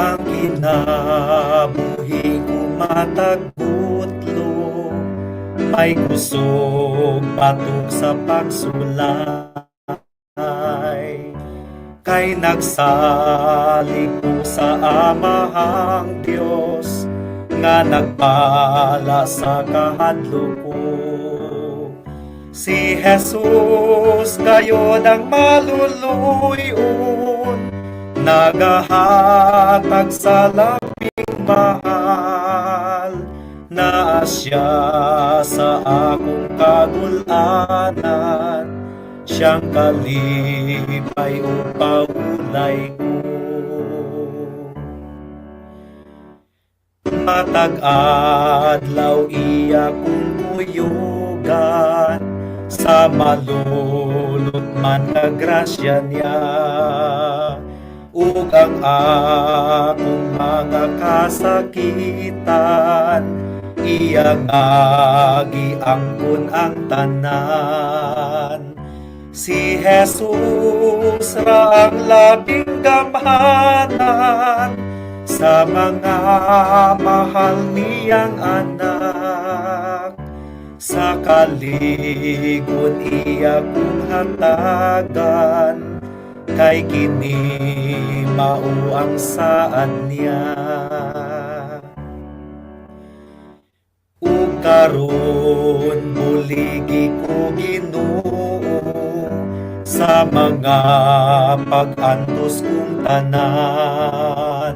Ang kinabuhi ko matag gutlo, may kusog batok sa pagsulay, kay nagsalig ko sa Amahang Dios nga nagpala sa kahadlok ko. Si Jesus gayod ang maluluyon, nagahatag sa labing mahal. Naa siya sa akong kagul-anan, siyang kalipay ug pahulay ko. Matag adlaw iya kong kuyugan sa malulot man nga grasya niya, ug ang akong mga kasakitan, iya nga giangkon ang tanan. Si Jesus ra ang labing gamhanan sa mga mahal niyang anak. Sa kaligon iya kong hatagan, kay kini mao ang saad niya. Ug karon buligi ko, Ginoo, sa mga pag-antos kong tanan,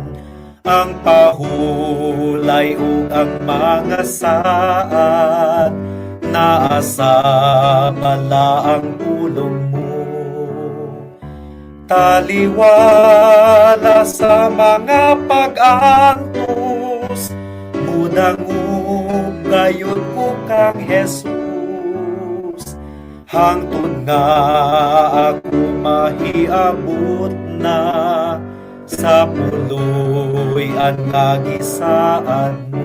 ang pahulay ug ang mga saad, naa sa balaang pulong mo. Taliwala sa mga pag-antos, mudangop gayud ko kang Jesus, hangtod nga ako mahiabot na sa puloy-an nga gisaad mo.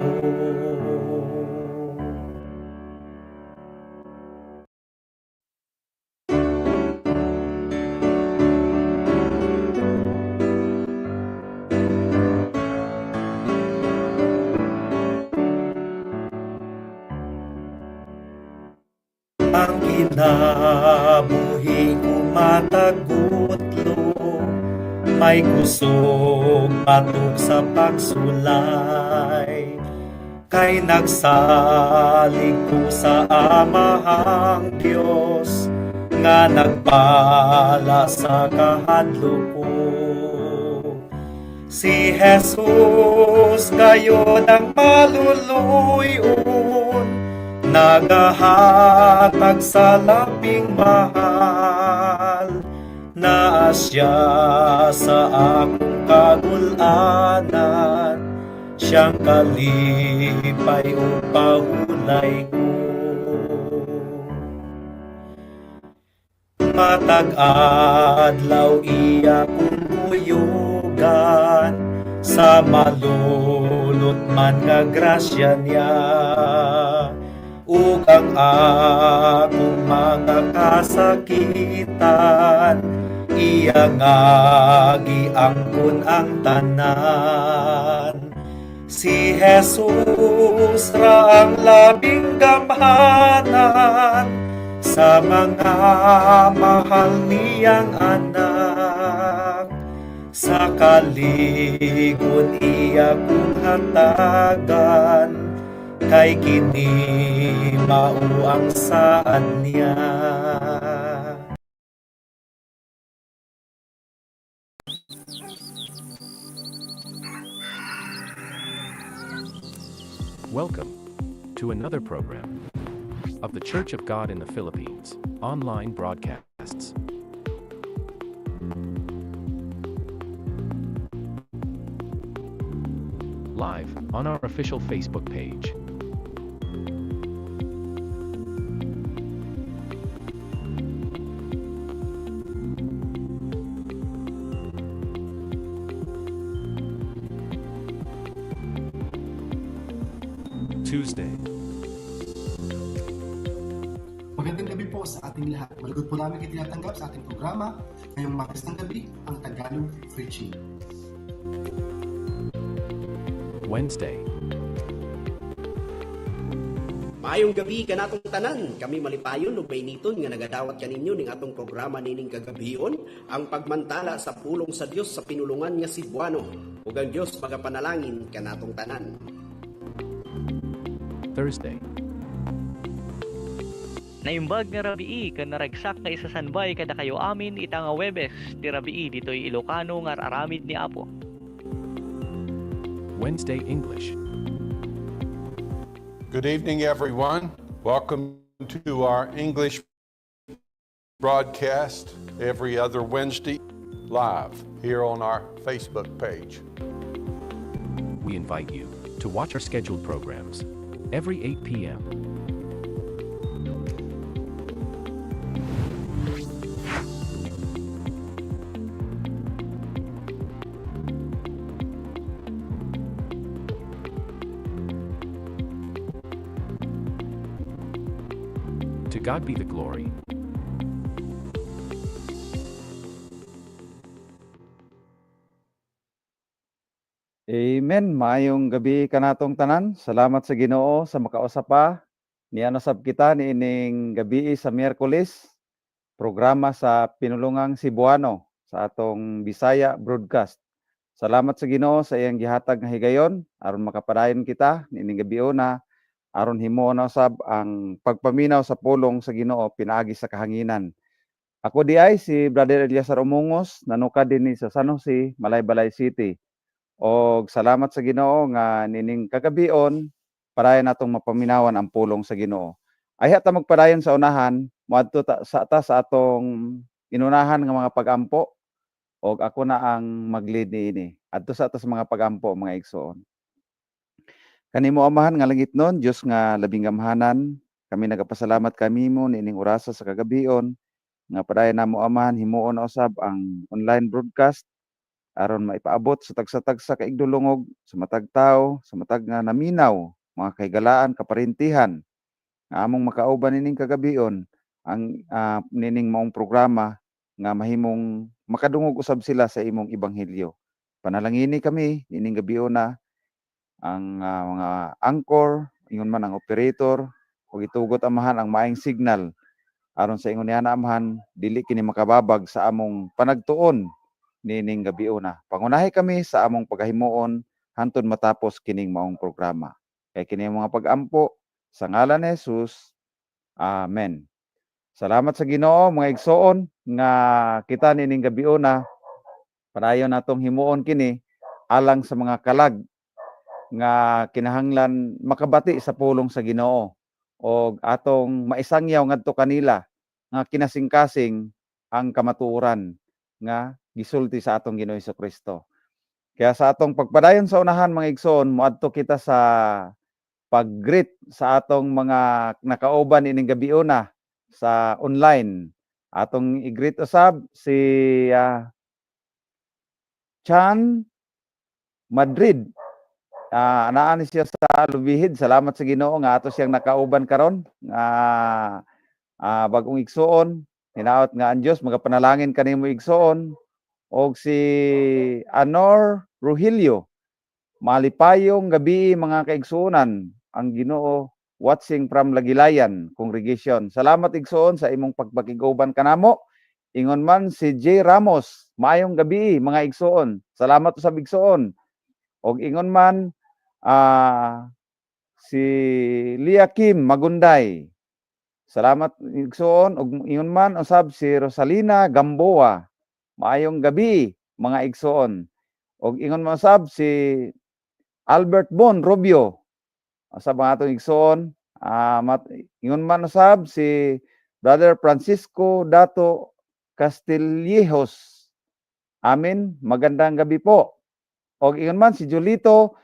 Ang kinabuhi ko matag gutlo, may kusog batok sa pagsulay, kay nagsalig ko sa Amahang Dios nga nagpala sa kahadlok ko. Si Jesus gayod ang maluluyon, nagahatag sa labing mahal. Naa siya sa akong kagul-anan, siyang kalipay ug pahulay ko. Matag adlaw iya kong kuyugan sa malulot man nga grasya niya, ug ang akong mga kasakitan, iya nga giangkon ang tanan. Si Jesus ra ang labing gamhanan sa mga mahal niyang anak. Sa kaligon iya kong hatagan, kay kini mao ang saad niya. Welcome to another program of the Church of God in the Philippines online broadcasts. Live on our official Facebook page. Tuesday. Magandang gabi po sa ating lahat. Malugod po namin kayo tinatanggap sa ating programa ngayong Martes ng gabi, ang Tagalog Preaching. Wednesday. Maayong gabi kanatong tanan. Kami malipayon ug mainiton nga nagadawat kaninyo ning atong programa nining kagabion, ang pagmantala sa pulong sa Dios sa pinulungan nga Cebuano. Ug ang Dios magapanalangin kanatong tanan. Thursday. Naimbag nga rabii ken naragsak nga isasanbay kadakayo amin ita nga Huwebes ti rabii ditoy Ilocano nga aramid ni Apo. Wednesday English. Good evening, everyone. Welcome to our English broadcast every other Wednesday live here on our Facebook page. We invite you to watch our scheduled programs every 8 p.m. To God be the glory. Amen. Maayong gabi kanatong tanan. Salamat sa Ginoo sa makausap pa. Niana sab kita niining gabi sa Miyerkules, programa sa Pinulungang Cebuano sa atong Bisaya broadcast. Salamat sa Ginoo sa iyang gihatag nga higayon aron makapadayon kita niining gabiona, aron himuon na usab ang pagpaminaw sa pulong sa Ginoo pinaagi sa kahanginan. Ako diay si Brother Eliasar Umungos, nanukad dinhi sa San Jose, Malaybalay City. Og salamat sa Ginoo nga nining kagabion padayon natong mapaminawan ang pulong sa Ginoo. Ayha ta magpadayon sa unahan, moadto ta sa atong inunahan nga mga pagampo og ako na ang mag-lead niini. Adto sa ta sa mga pagampo, mga igsoon. Kanimo, Amahan nga langitnon, Dios nga labing gamhanan, kami nagapasalamat kanimo niining orasa sa kagabion nga padayon namo, Amahan, himuon na usab ang online broadcast aron maipaabot sa tagsa-tagsa ka igdulungog, sa matag tawo, sa matag nga naminaw, mga kahigalaan, kaparintihan nga among makauban nining kagabion ang nining maong programa nga mahimong makadungog usab sila sa imong ebanghelyo. Panalangini kami nining gabiona, ang mga anchor, ingon man ang operator, ug itugot, Amahan, ang maayong signal aron sa ingon niana, Amahan, dili kini makababag sa among panagtuon nining gabiona. Pangunahi kami sa among pagahimuon hantod matapos kining maong programa. Kay kini ang mga pag-ampo sa ngalan ni Jesus. Amen. Salamat sa Ginoo, mga igsoon, nga kita nining gabiona padayon natong himuon kini alang sa mga kalag nga kinahanglan makabati sa pulong sa Ginoo og atong maisangyaw ngadto kanila nga kinasingkasing ang kamatuoran nga gisulti sa atong Ginoo Kristo. Kaya sa atong pagpadayon sa unahan, mga igsoon, moadto kita sa pag-greet sa atong mga nakauban ining gabiona sa online. Atong i-greet usab si Chan Madrid. Anaa ni siya sa Lubihid. Salamat sa Ginoo nga ato siyang nakauban karon nga bagong igsuon. Hinaot nga ang Dios magapanalangin kanimo, igsuon. Og si Anor Rugilio. Malipayong gabi, mga kaigsuonan. Ang Ginoo, watching from Lagilayan Congregation. Salamat, igsuon, sa imong pagpakig-uban kanamo. Ingon man si J Ramos, maayong gabi, mga igsuon. Salamat sa igsuon. Og ingon man si Lia Kim Magunday. Salamat, igsuon. Og ingon man usab si Rosalina Gamboa. Maayong gabi, mga igsuon. Og ingon man usab si Albert Bon Rubio. Sa mga atong igsuon, ingon man usab si Brother Francisco Dato Castillejos. Amen. Magandang gabi po. Og ingon man si Julito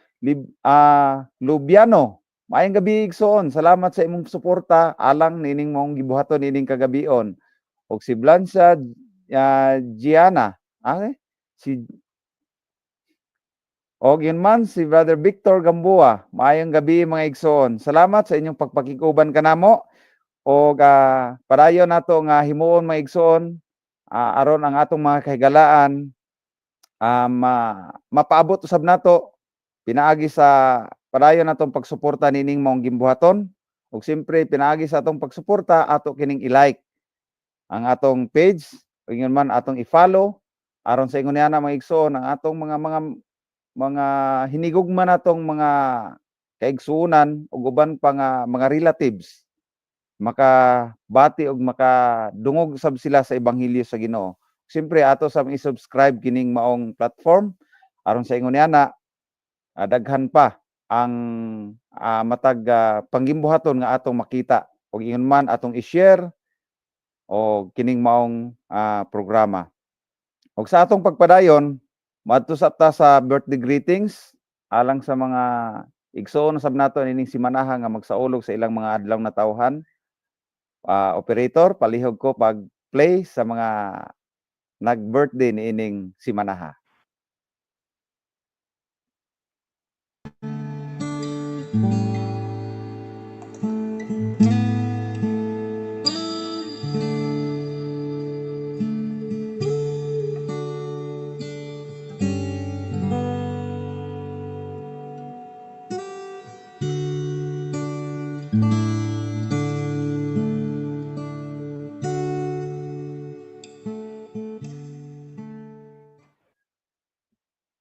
Lubiano. Maayong gabi, igsoon. Salamat sa imong suporta alang nining maong gibuhaton nining kagabion. Og si Blanca Giana. Si Og yun man si Brother Victor Gamboa. Maayong gabi, mga igsoon. Salamat sa inyong pagpakig-uban kanamo. Og padayon nato nga himuon, mga igsoon, aron ang atong mga kahigalaan mapaabot usab nato. Pinaagi sa padayon natong pagsuporta nining maong gimbuhaton ug siyempre pinaagi sa atong pagsuporta, ato kining i-like ang atong page ug ingon man atong i-follow aron sa ingon niana, mga igsoon, ang atong mga hinigugma natong mga kaigsuonan ug uban pa nga mga relatives makabati og makadungog sab sila sa ebanghelyo sa Ginoo. Siyempre ato sa i-subscribe kining maong platform aron sa ingon niana daghan pa ang matag pangimbuhaton nga atong makita ug ingon man atong i-share o kining maong programa. Ug sa atong pagpadayon, maadto sa ta sa birthday greetings alang sa mga igsoon sab nato nining simanaha nga magsaulog sa ilang mga adlaw na tawhan. Operator, palihog ko pag-play sa mga nag-birthday niining simanaha.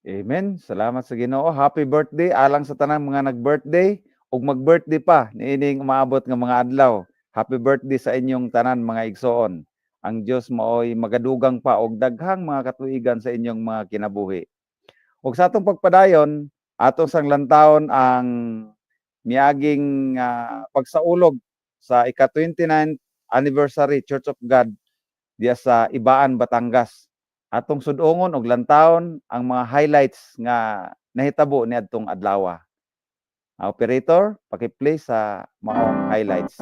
Amen. Salamat sa Ginoo. Happy birthday alang sa tanang mga nag-birthday ug mag-birthday pa niining umaabot nga mga adlaw. Happy birthday sa inyong tanan, mga igsoon. Ang Dios maoy magadugang pa og daghang mga katuigan sa inyong mga kinabuhi. Ug sa atong pagpadayon, atong sang lantawon ang miaging pagsaulog sa ika-29th anniversary Church of God diya sa Ibaan, Batangas. Atong sud-ongon og lantawon ang mga highlights nga nahitabo niadtong adlaw. Operator, paki-play sa maong highlights.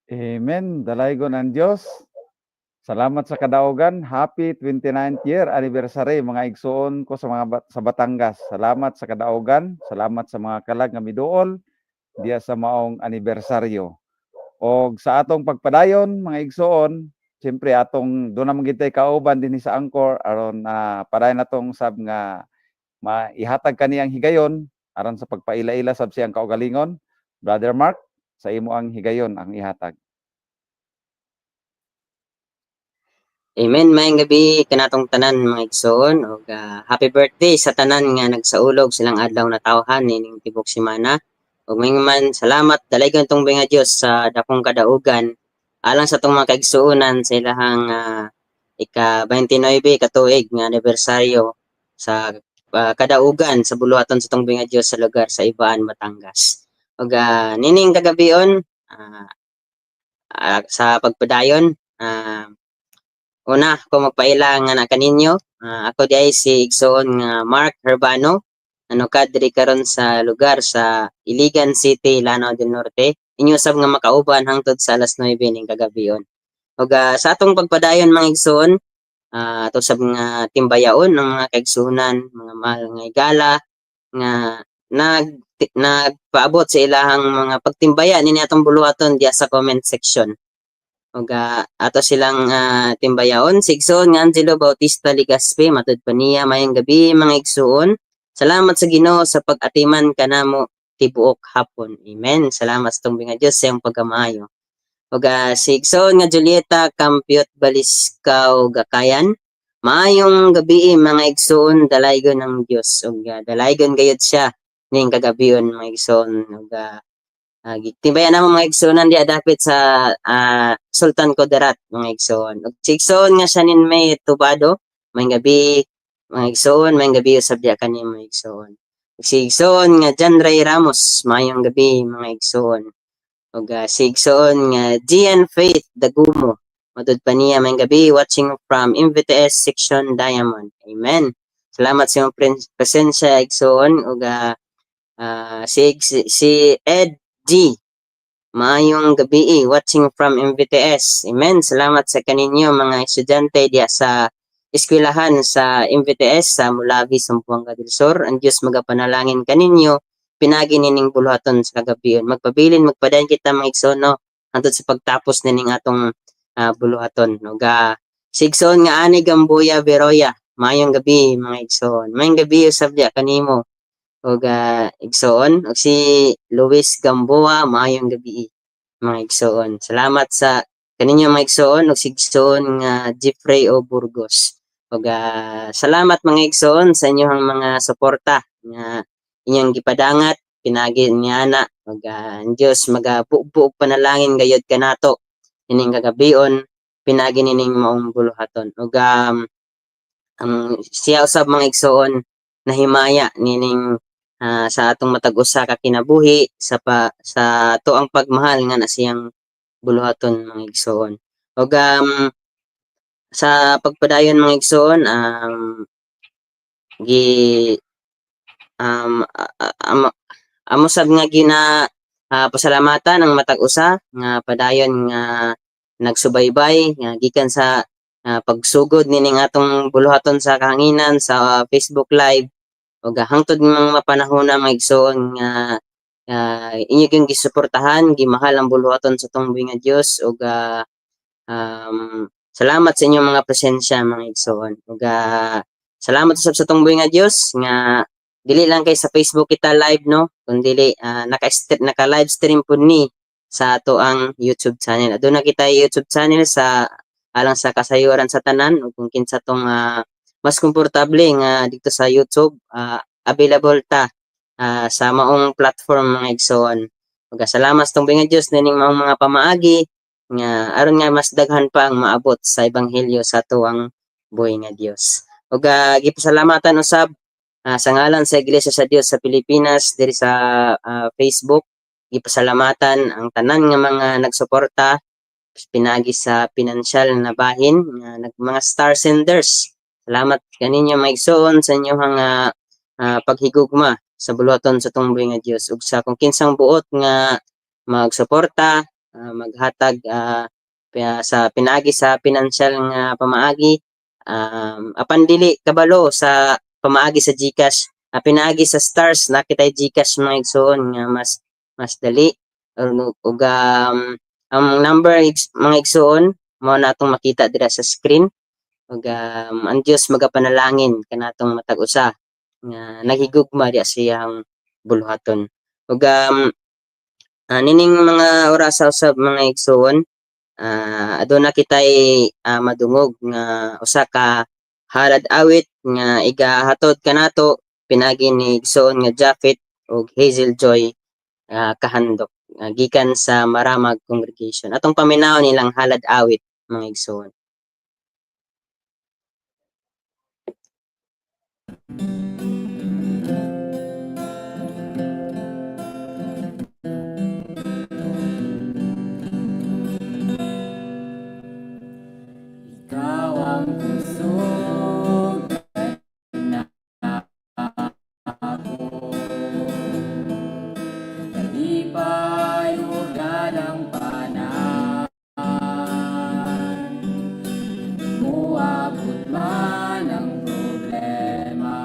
Amen. Dalaygon ang Dios. Salamat sa kadaugan. Happy 29th year anniversary, mga igsoon ko sa Batangas. Salamat sa kadaugan. Salamat sa mga kalag nga miduol diya sa maong anibersaryo. Og sa atong pagpadayon, mga igsoon, siyempre atong doon naman gitay kauban dinhi sa Anchor aron padayon natong sab nga maihatag kaniyang higayon aron sa pagpaila-ila sab siyang kaugalingon. Brother Mark, sa imo ang higayon ang ihatag. Amen. Maayong gabi kanatong tanan, mga igsoon, ug happy birthday sa tanan nga nagsaulog silang adlaw na tawhan nining tibok semana. Ug man salamat dalaygon tong nga Dios sa dakong kadaugan alang sa atong mga kaigsuonan sa ilahang ika 29 ka tuig nga anibersaryo sa kadaugan sa buluhaton sa atong nga Dios sa lugar sa Ibaan, Batangas. Ug nining kagabion sa pagpadayon, una ako magpaila nga na kaninyo, ako diay si igsoon nga Mark Herbano, ano diri karon sa lugar sa Iligan City, Lanao del Norte. Inyo sab nga makauban hangtod sa alas 9 ning kagabion. Ug sa atong pagpadayon, mga igsoon, ato sab nga timbayaon ng mga kaigsuonan, mga mahal nga higala nga nagpaabot sa ilahang mga pagtimbaya nini atong buluhaton diya sa comment section. Ug ato silang timbayaon. Si igsoon nga Angelo Bautista Ligaspe, matud pa niya, "Mayong gabi, mga igsoon. Salamat sa Ginoo sa pag-atiman kanamo tibuok hapon." Amen. Salamat sa atong nga Dios sa iyong pagkamaayo. Ug si igsoon nga Julieta Campiot Baliscaw Gakayan, "Maayong gabi, mga igsoon, dalaygon ng Dios." Ug dalaygon gayud siya ning kagabion, mga igsoon. Ug gtimbayan namo mga igsoonan diya dapit sa Sultan Kudarat, mga igsoon. Ug si igsoon nga Shanin May Tubado, "Maayong gabi, mga igsoon." Maayong gabi usab diya kani, mga igsoon. Ug si igsoon nga John Ray Ramos, "Maayong gabi, mga igsoon." Ug si igsoon nga Gian Faith Dagumo, matud pa niya, "Maayong gabi, watching from MVTS Section Diamond." Amen. Salamat sa iyong presensya, igsoon. Ug si Ed G, "Maayong gabi, watching from MVTS." Amen. Salamat sa kaninyo mga estudyante diya sa eskwelahan sa MVTS sa Mulavi, Zamboanga del Sur. Ang Diyos magapanalangin kaninyo pinagi nining buluhaton sa kagabion. Magpabilin, magpadayon kita, mga igsoon, no, hangtod sa pagtapos nining atong buluhaton. Ug si igsoon nga ani Gamboya Veroya, "Maayong gabi, mga igsoon." Maayong gabi usab diya kanimo. Ug igsoon, ug si Luis Gamboa, "Maayong gabi, mga igsoon." Salamat sa kaninyo, mga igsoon, ug si igsoon nga Jeffrey O Burgos. Ug salamat, mga igsoon, sa inyong mga suporta nga inyong gipadangat pinagi niana. Ug ang Dios magabuo panalangin gayud kanato ining kagabion pinagi nining maong buluhaton. Ug ang siya usab, mga igsoon, nahimaya nining sa atong matag usa ka kinabuhi sa ato ang pagmahal nga na siyang buluhaton, mga igsoon. Ug sa pagpadayon, mga igsoon, gi amo sab nga gina pasalamatan ang matag usa nga padayon nga nagsubaybay nga gikan sa pagsugod nining atong buluhaton sa kahanginan sa Facebook Live ug hangtod mga panahon na, mga igsoon, nga inyo gyud gisuportahan, gimahal ang buluhaton sa atong buhi nga Dios. Ug salamat sa inyong mga presensya, mga igsoon. Ug salamat usab sa atong buhi nga Dios nga dili lang kay sa Facebook kita live, no, kundi naka live stream pud ni sa ato ang YouTube channel. Aduna kita YouTube channel sa alang sa kasayuran sa tanan ug kung kinsa tong mas komportable nga dito sa YouTube, available ta sa maong platform, mga igsoon. Ug salamat sa atong buhi nga Dios nining maong mga pamaagi nga aron nga mas daghan pa ang maabot sa ebanghelyo sa atuang buhi nga Dios. Ug gipasalamatan usab sa ngalan sa Iglesia sa Dios sa Pilipinas diri sa Facebook, gipasalamatan ang tanan nga mga nagsuporta pinagi sa pinansyal na bahin nga mga star senders. Salamat kaninyo, mga igsoon, sa inyong paghigugma sa buluhaton sa atong buhi nga Dios ug sa kung kinsang buot nga magsuporta, maghatag sa pinaagi sa pinansyal nga pamaagi, apan dili kabalo sa pamaagi sa GCash, pinaagi sa stars na kitay GCash, mga igsoon, nga mas mas dali. Ug ang number, mga igsoon, mao na atong makita dira sa screen. Ug ang Dios magapanalangin kanatong matag usa nga naghigugma diya sa iyang buluhaton. Ug nining mga orasa usab, mga igsoon, aduna kitay madungog nga usa ka halad awit nga igahatod kanato pinagi ni igsoon nga Japhet ug Hazel Joy. Kahandok gikan sa Maramag Congregation. Atong paminawon ilang halad awit, mga igsoon. Ikaw ang kusog na ako, kalipay ug dalampanan. Muabot man ang problema,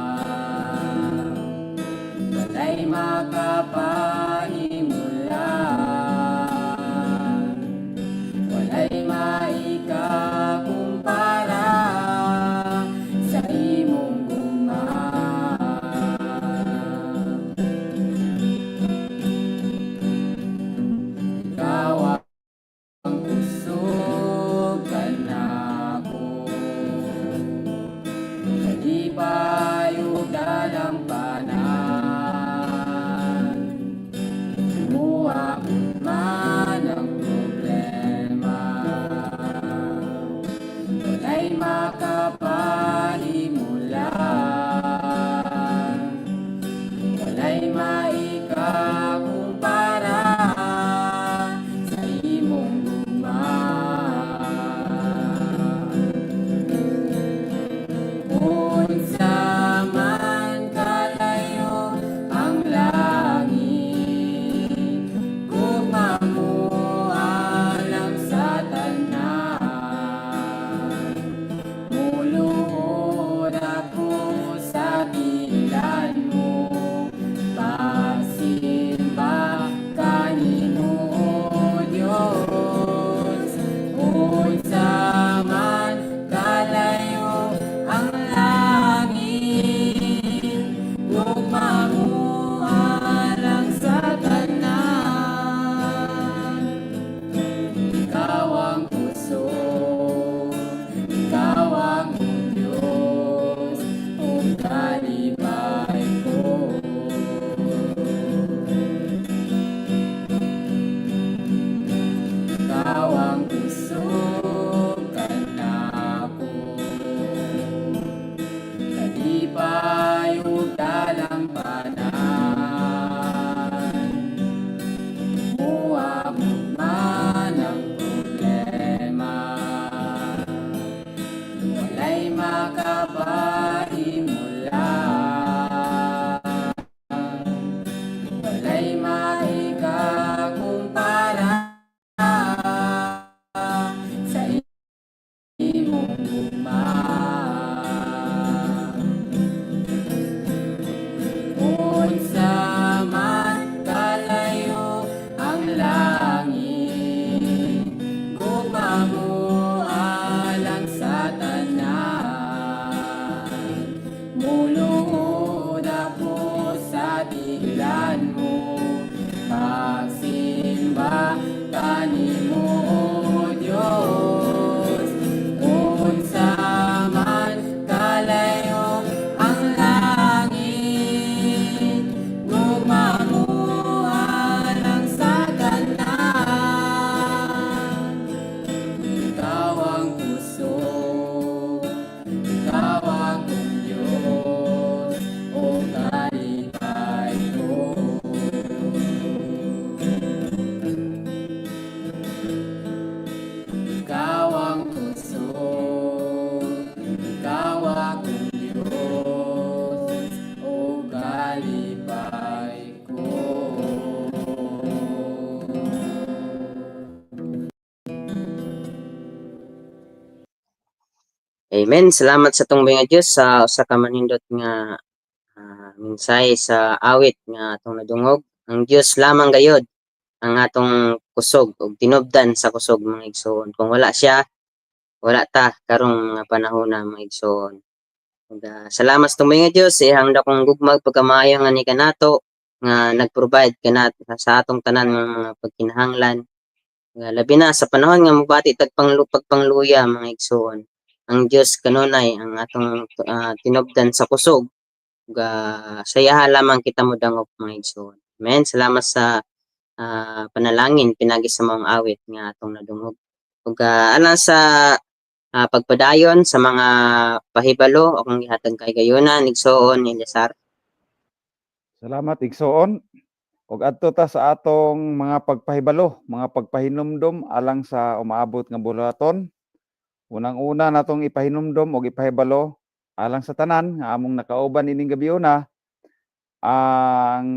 walay makapahimula, walay maikakumpara sa imong gugma. Ikaw ang kusog kanako, kalipay ug dalampanan. Muabot man ang problema, walay makapahimula, walay maikakumpara sa imong gugma. Unsa man kalayo ang langit, gugma mo alang sa tanan. Muluod ako sa tilan mo, pagsimba kanimo, O Dios. Unsa man kalayo ang langit, gugma mo alang sa tanan. Ikaw ang kusog, ikaw ang Diyos, ug kalipay ko. Ikaw ang kusog kanako, kalipay ug dalampanan. Muabot man ang problema, walay makapahimula, walay maikakumpara sa imong gugma. Unsa man kalayo ang langit, gugma mo alang sa tanan. Muluod ako sa tilan mo, pagsimba kanimo, O Dios. Unsa man kalayo ang langit, gugma mo alang sa tanan. Ikaw ang kusog, ikaw ang Diyos, o kalipay ko. Ikaw ang kusog, ikaw akong Diyos, o kalipay ko. Amen. Salamat sa atong nga Dios sa usa ka manindot nga mensahe sa awit nga atong nadungog. Ang Dios lamang gayod ang atong kusog ug tinubdan sa kusog, mga igsoon. Kung wala siya, wala ta karong mga panahon na, mga igsoon. Ug salamat sa atong nga Dios sa iyang dakong gugmag, pagkamaayo nga ni kanato nga nag-provide kanat sa atong tanan nga mga pagkinahanglan. Nga labi na sa panahon nga mobati tag pagpangluya, mga igsoon. Ang Dios kanunay ang atong tinubdan sa kusog ug sa iyaha lamang kita modangop, mga igsoon. Amen. Salamat sa Panalangin pinagi sa maong awit nga atong nadungog. Ug alang sa pagpadayon sa mga pahibalo akong gihatag kay gayuna, igsoon Eleazar. Salamat, igsoon. Ug adto ta sa atong mga pagpahibalo, mga pagpahinumdom alang sa umaabot nga buluhaton. Unang-una natong ipahinumdom og ipahibalo alang sa tanan nga among nakauban ining gabiuna ang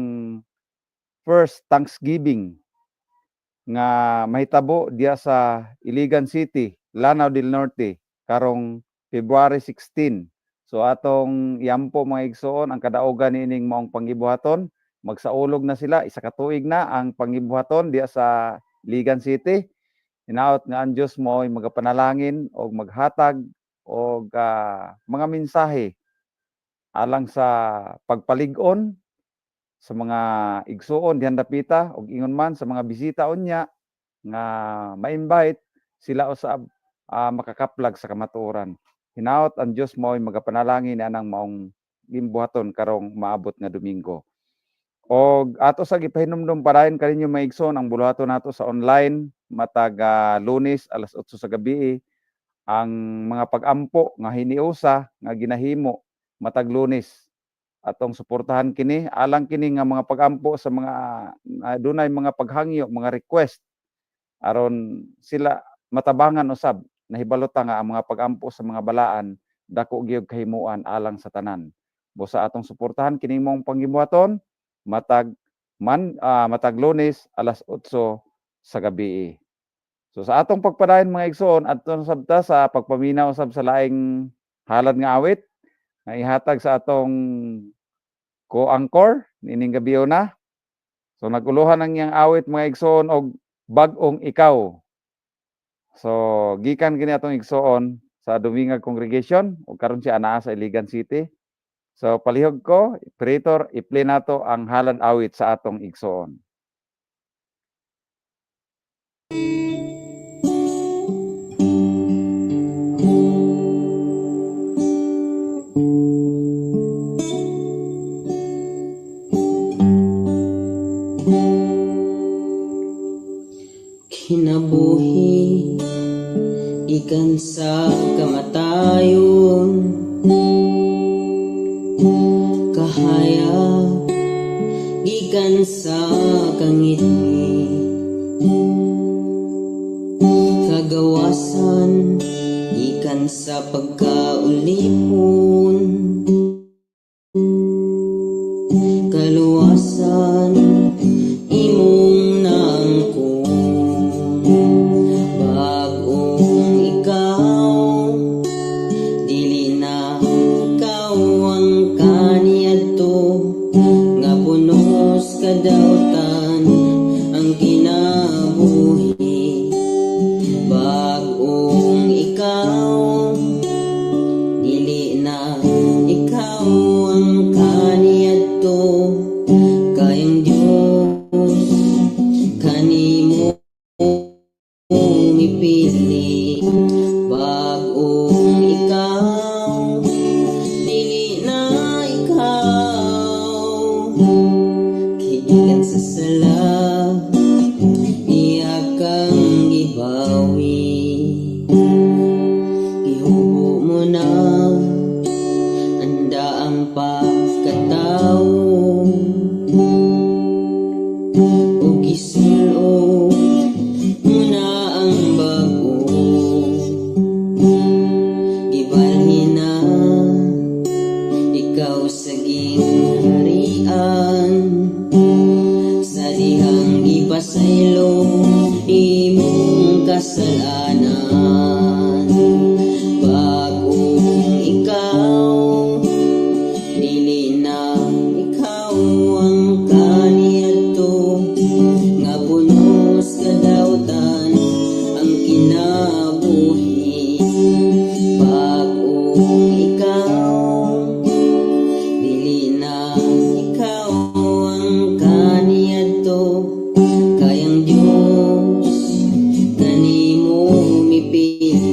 first Thanksgiving nga mahitabo diya sa Iligan City, Lanao del Norte karong February 16. So atong iampo, mga igsoon, ang kadaugan niining maong panggibuhaton. Magsaulog na sila, isa ka tuig na ang panggibuhaton diya sa Iligan City. Hinaot nga ang Dios mo ay magapanalangin og maghatag og mga mensahe alang sa pagpalig-on sa mga igsuon dihan dapita ug ingon man sa mga bisita unya nga ma-invite sila usab makakaplag sa kamatuoran. Hinaot ang Dios mo ay magapanalangin anang maong gimbuhaton karong maabot nga Domingo. Og ato sa gipahinumdom padayon kaninyo, mga igsoon, ang buluhaton nato sa online matag Lunes alas 8 sa gabi, ang mga pag-ampo nga hiniusa nga ginahimo matag Lunes. Atong suportahan kini, alang kini nga mga pag-ampo sa mga dunay mga paghangyo, mga request, aron sila matabangan usab. Nahibalo ta nga ang mga pag-ampo sa mga balaan dako gyud kahimuan alang sa tanan. Busa atong suportahan kining maong panggibuhaton matag Lunes alas 8 sa gabi. So sa atong pagpadayon, mga igsoon, adto na sab ta sa pagpaminaw sab sa laing halad nga awit nga ihatag sa atong co-anchor niining gabiuna. So naguluhan ang iyang awit, mga igsoon, og "Bag-ong Ikaw". So gikan kini atong igsoon sa Dumingag Congregation ug karon siya anaa sa Iligan City. So palihog ko, operator, i-play nato ang halad awit sa atong igsoon. Kinabuhi ikan sa kamatayon, kahayag gikan sa kangitngit, kagawasan gikan sa pagkaulipon, kaluwasan imong naangkon. Bag-ong ikaw, dili na ikaw ang kaniadto nga punos kadautan ang kinabuhi. Bag-ong ikaw, dili na ikaw ang kaniadto, kay ang Diyos kanimo mipili. Bag-ong ikaw, dili na ikaw, kay gikan sa sala iya kang gibawi. Gihubo mo na ang daang pagkatao ug gisul-ob mo na ang bag-o. Gibalhin na ikaw sa gingharian sa dihang gipasaylo imong kasalanan. Bag-ong ikaw, dili na ikaw ang kaniadto nga punos kadautan ang kinabuhi. Bag-ong ikaw, dili na ikaw ang kaniadto, kay ang Diyos kanimo mipili.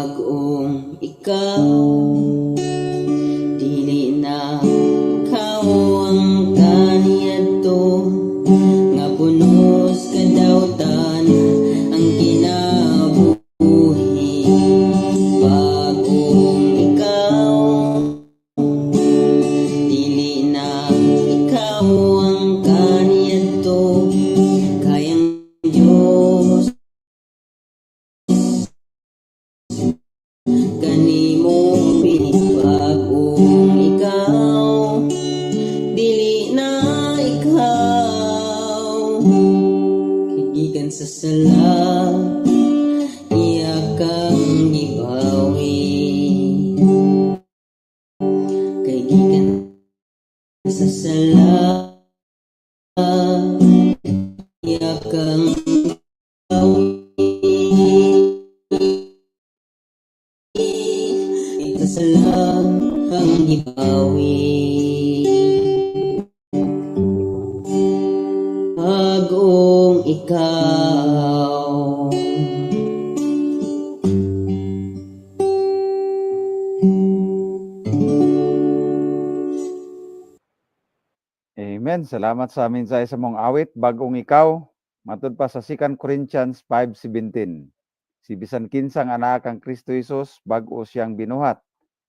Bag-ong ikaw, dili na ikaw ang kaniadto nga punos kadawtan ang kinabuhi. Bag-ong ikaw, dili na ikaw ang kaniadto, kay ang Diyos kanimo pinili. Bag-ong ikaw, dili na ikaw, kay gikan sa sala iya kang gibawi, kay gikan sa sala iya kang gibawi, sa sala kang gibawi. Bag-ong ikaw. Amen. Salamat sa mensahe sa mong awit, Bag-ong Ikaw. Matud pa sa 2 Corinthians 5:17. Si bisan kinsang anaa kang Kristo Jesus, bag-o siyang binuhat.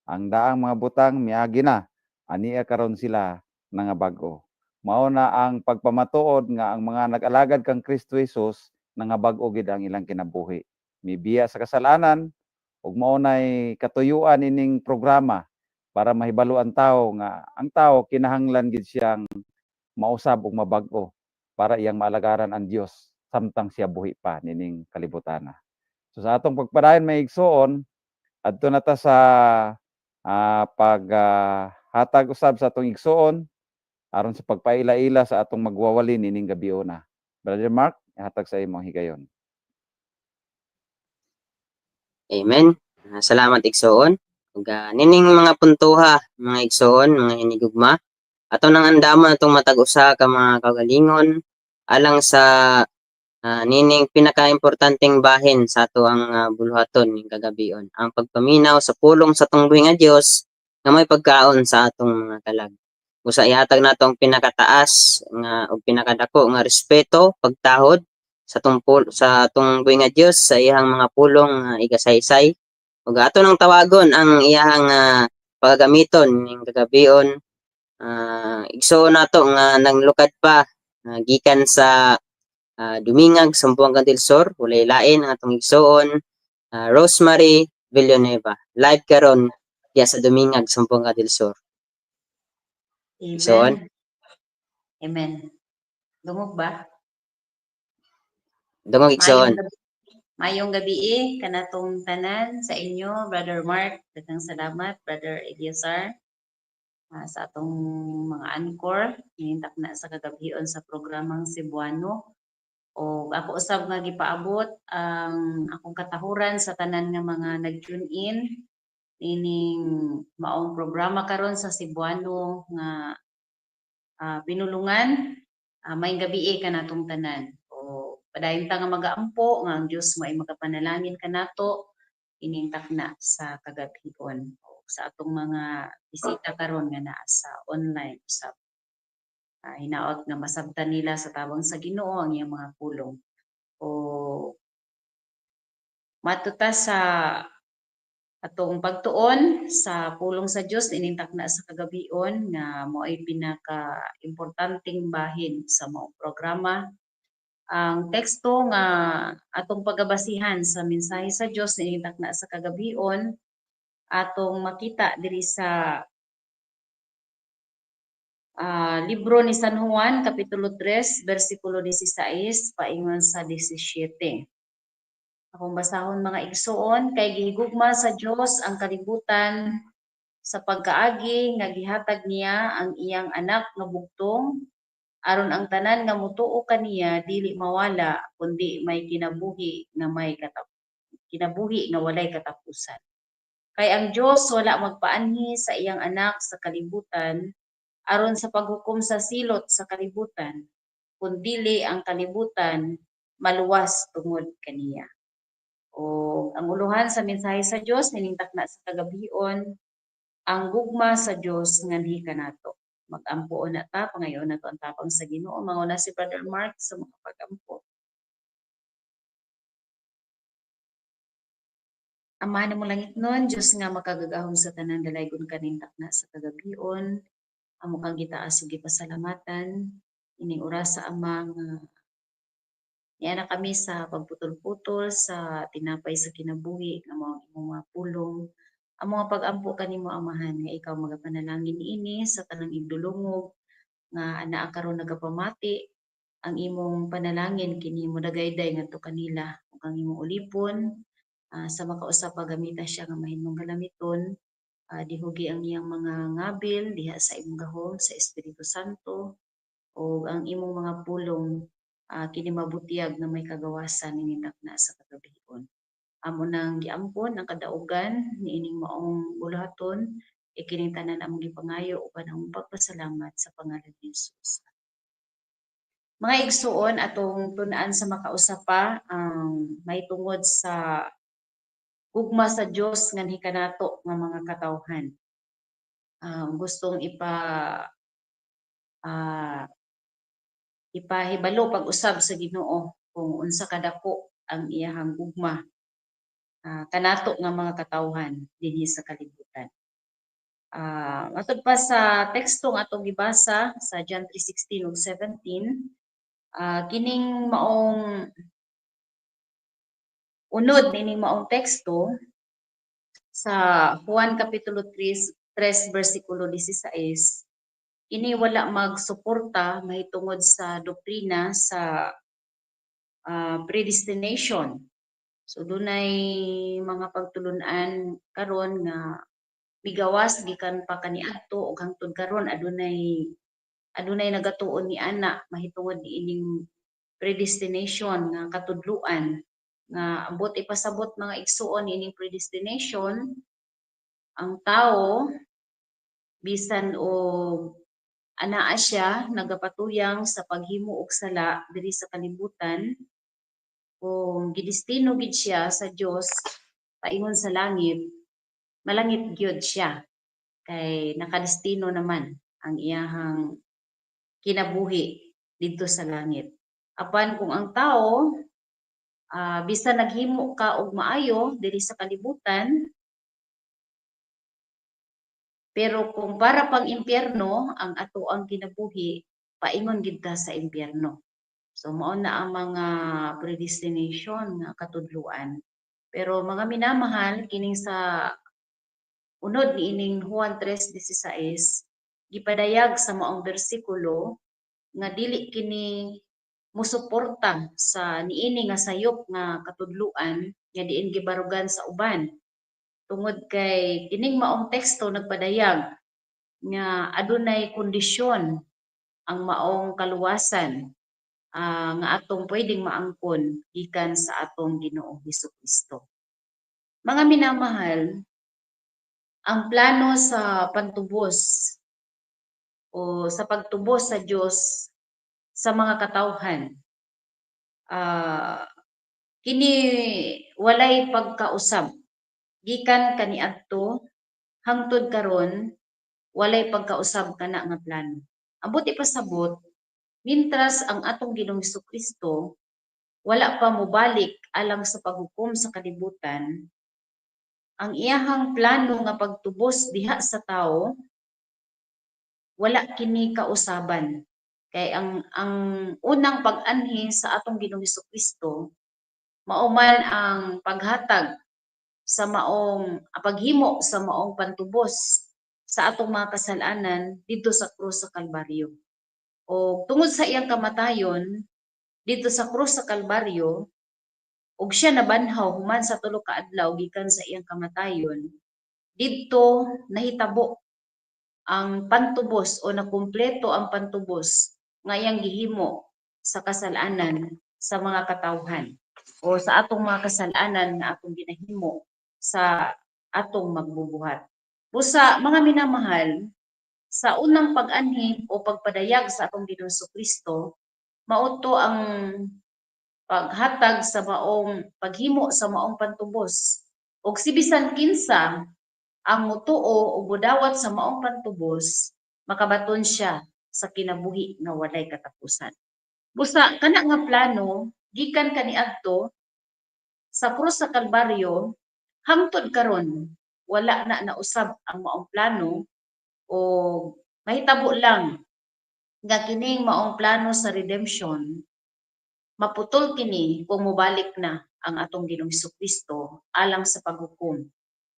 Ang daang mga butang miagi na, ania karon sila nga bag-o. Mao na ang pagpamatuod nga ang mga nag-alagad kang Kristo Jesus nangabag-o gid ang ilang kinabuhi. Mibiya sa kasalanan ug mao nay katuyuan ining programa para mahibalo ang tawo nga ang tawo kinahanglan gid siyang mausab ug mabag-o para iyang maalagaran ang Dios samtang siya buhi pa nining kalibutana. So sa atong pagpadayon, mga igsoon, adto na ta sa pag hatag usab sa atong igsoon aron sa pagpaila-ila sa atong magwawali nining gabiona. Brother Mark, ihatag sa imong higayon. Amen. Salamat, igsoon. Ug nining mga puntuha, mga igsoon, mga hinigugma, ato nang andamon atong matag usa ka mga kaugalingon alang sa nining pinakaimportanteng bahin sa ato ang buluhaton ning kagabion, ang pagpaminaw sa pulong sa atong buhi nga Dios nga may pagkaon sa atong mga kalag. Usa, ihatag nato ang pinakataas nga ug pinakadako nga respeto, pagtahod sa atong buhi nga Dios sa iyang mga pulong nga igasaysay. Ug ato nang tawagon ang iyahang pagagamiton ning kagabion. Igsoon nato nga nanglukad pa gikan sa Dumingag, Zamboanga del Sur, walay lain ang atong igsoon, Rosemary Villanueva. Live karon diya sa Dumingag, Zamboanga del Sur. Igsoon. Amen. Amen. Dungog ba? Dungog, igsoon. Maayong gabi, maayong gabi eh, kanatong tanan sa inyo, Brother Mark. Daghang salamat, Brother Eliazar, sa atong mga anchor ninintak na sa kagabion sa programang Cebuano. O ako usab nga gipaabot ang akong katahuran sa tanan nga mga nag-tune in ining maong programa karon sa Cebuano nga pinulungan. Maayong gabi kanatong tanan. O padayon ta nga magaampo nga ang Dios mo ay magapanalangin kanato ining takna sa kagabion. O sa atong mga bisita karon nga naa sa online usab. Hinaot nga masabtan nila sa tabang sa Ginoo ang iyang mga pulong. O matuta sa atong pagtuon sa pulong sa Dios ining takna sa kagabion nga mo ay pinaka-importanteng bahin sa maong programa. Ang teksto nga atong pagabasihan sa mensahe sa Dios ining takna sa kagabion atong makita diri sa libro ni San Juan kapitulo 3 bersikulo 16 paingon sa 17. Akong basahon, mga igsoon: "Kay gihigugma sa Dios ang kalibutan sa pagkaagi nga gihatag niya ang iyang anak nga bugtong aron ang tanan nga motuo kaniya dili mawala kundi may kinabuhi nga walay katapusan. Kay ang Dios wala magpaanhi sa iyang anak sa kalibutan aron sa paghukom sa silot sa kalibutan, kundili ang kalibutan maluwas tungod kaniya." O ang uluhan sa mensahe sa Dios nining takna sa kagabion, ang gugma sa Dios nganhi kanato. Mag-ampo na ta, pangayoon nato ang tapang sa Ginoo. Manguna si Brother Mark sa mga pag-ampo. Ama namong langitnon, Dios nga makagagahom sa tanan, dalaygon kaning takna sa kagabion. Amo kang gitaas ug gipasalamatan ining oras sa Ama nga niana kami sa pagputol-putol sa tinapay sa kinabuhi nga mao ang imong mga pulong. Amo nga pag-ampo kanimo, Amahan, nga ikaw magapanalangin niini sa tanang igdulungog nga anaa karon nagapamati. Ang imong panalangin kini modagayday ngadto kanila ug ang imong ulipon sa makausap pagamita siya nga mahimong galamiton, dihugi ang iyang mga ngabil diha sa imong gahom sa Espiritu Santo ug ang imong mga pulong kini mabutiyag nga may kagawasan nining takna sa kagabion. Amo nang giampon ang kadaugan niining maong buluhaton, ikining tanan among gipangayo uban ang pagpasalamat sa pangalan ni Jesus. Mga igsuon, atong tun-an sa makausapa ang mahitungod sa gugma sa Dios nganhi kanato nga mga katawhan. Gustong ipahibalo pag-usab sa Ginoo kung unsa kadako ang iyahang gugma kanato nga mga katawhan dinhi sa kalibutan. Matud pa sa teksto nga atong gibasa sa John 3:16 ug 17, kining maong unod nining maong teksto sa Juan Kapitulo 3 versikulo 16, kini wala magsuporta mahitungod sa doktrina sa predestination. So dunay mga pagtulun-an karon nga migawas gikan pa kaniadto ug hangtod karon adunay nagatuon ni ana mahitungod niining predestination nga katudluan, nga ambot ipasabot, mga igsuon, ining predestination, ang tao bisan og anaa siya nagapatuyang sa paghimo og sala diri sa kalibutan, kung gidestino gid siya sa Dios paingon sa langit, malangit gyud siya kay nakadestino naman ang iyahang kinabuhi didto sa langit. Apan kung ang tao, bisan naghimo ka og maayo diri sa kalibutan, pero kung para pang impyerno ang ato ang kinabuhi, paingon gid ka sa impyerno. So mao na ang mga predestination nga katudluan. Pero mga minamahal, kining sa unod niining Juan 3:16, gipadayag sa maong bersikulo nga dili kini musuporta sa niini nga sayop nga katudluan nga diin gibarugan sa uban. Tungod kay kining maong teksto nagpadayag nga adunay kondisyon ang maong kaluwasan nga atong pwedeng maangkon gikan sa atong Ginoong Hesukristo. Mga minamahal, ang plano sa pantubos o sa pagtubos sa Dios sa mga katawhan, kini walay pagkausab gikan kaniadto hangtod karon, walay pagkausab kana nga plano. Ambot ipasabot, mintras ang atong Ginoong Kristo wala pa mobalik alang sa paghukom sa kalibutan, ang iyahang plano nga pagtubos diha sa tawo wala kini kausaban. Kay ang unang pag-anhi sa atong Ginoong Kristo mao man ang paghatag sa maong paghimo sa maong pantubos sa atong mga kasalanan didto sa krus sa Kalbaryo. O tungod sa iyang kamatayon didto sa krus sa Kalbaryo ug siya nabanhaw human sa 3 ka adlaw gikan sa iyang kamatayon, didto nahitabo ang pantubos o nakumpleto ang pantubos nga iyang gihimo sa kasalanan sa mga katawhan o sa atong mga kasalanan nga atong ginahimo sa atong magbubuhat. Busa, mga minamahal, sa unang pag-anhi o pagpadayag sa atong Ginoong Kristo, mao to ang Paghatag sa maong paghimo sa maong pantubos. Og si bisan kinsa ang mutuo ug modawat sa maong pantubos, makabaton siya sa kinabuhi nga walay katapusan. Busa kana nga plano gikan kaniadto sa krus sa Kalbaryo hangtod karon, wala na nausab ang maong plano, o mahitabo lang nga kining maong plano sa redemption maputol kini kung mobalik na ang atong Ginoong Kristo alang sa paghukom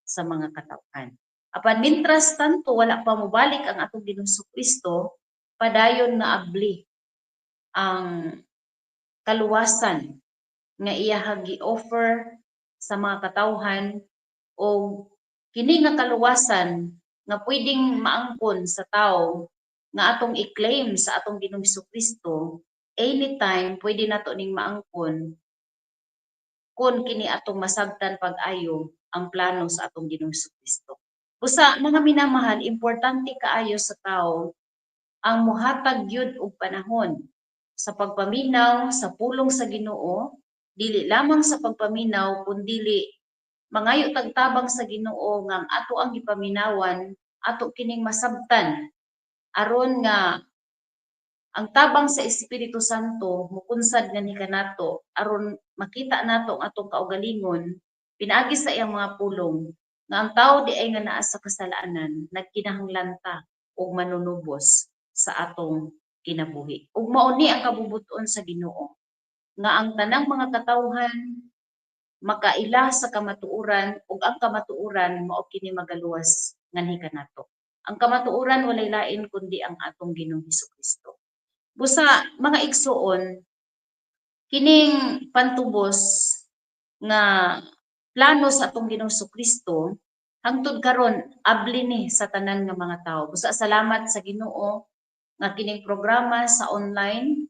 sa mga katawhan. Apan mintras tanto wala pa mobalik ang atong Ginoong Kristo, padayon nga abli ang kaluwasan nga iyahang gi-offer sa mga katawhan, o kini nga kaluwasan nga pwedeng maangkon sa tao nga atong i-claim sa atong Ginoong Kristo anytime, pwede nato ning maangkon kung kini atong masabtan pag-ayo ang plano sa atong Ginoong Kristo. Busa, mga minamahal, importante kaayo sa tao ang muhatag gyud og panahon sa pagpaminaw sa pulong sa Ginoo, dili lamang sa pagpaminaw kundili mangayo tagtabang sa Ginoo nga ang ato ang gipaminawan ato kining masabtan, aron nga ang tabang sa Espiritu Santo mukunsad nganhi kanato, aron makita nato ang atong kaugalingon pinaagi sa iyang mga pulong nga ang tao di ay nga naa sa kasalanan, nagkinahanglan ta og manunubos sa atong kinabuhi. Ug mao ni ang kabubuton sa Ginoo nga ang tanang mga katawhan makaila sa kamatuoran, ug ang kamatuoran mao kini magaluwas nganhi kanato. Ang kamatuoran walay lain kundi ang atong Ginoong Hesukristo. Busa, mga igsuon, kining pantubos nga plano sa atong Ginoong Kristo hangtod karon abli ni sa tanan nga mga tawo. Busa salamat sa Ginoo nga kining programa sa online,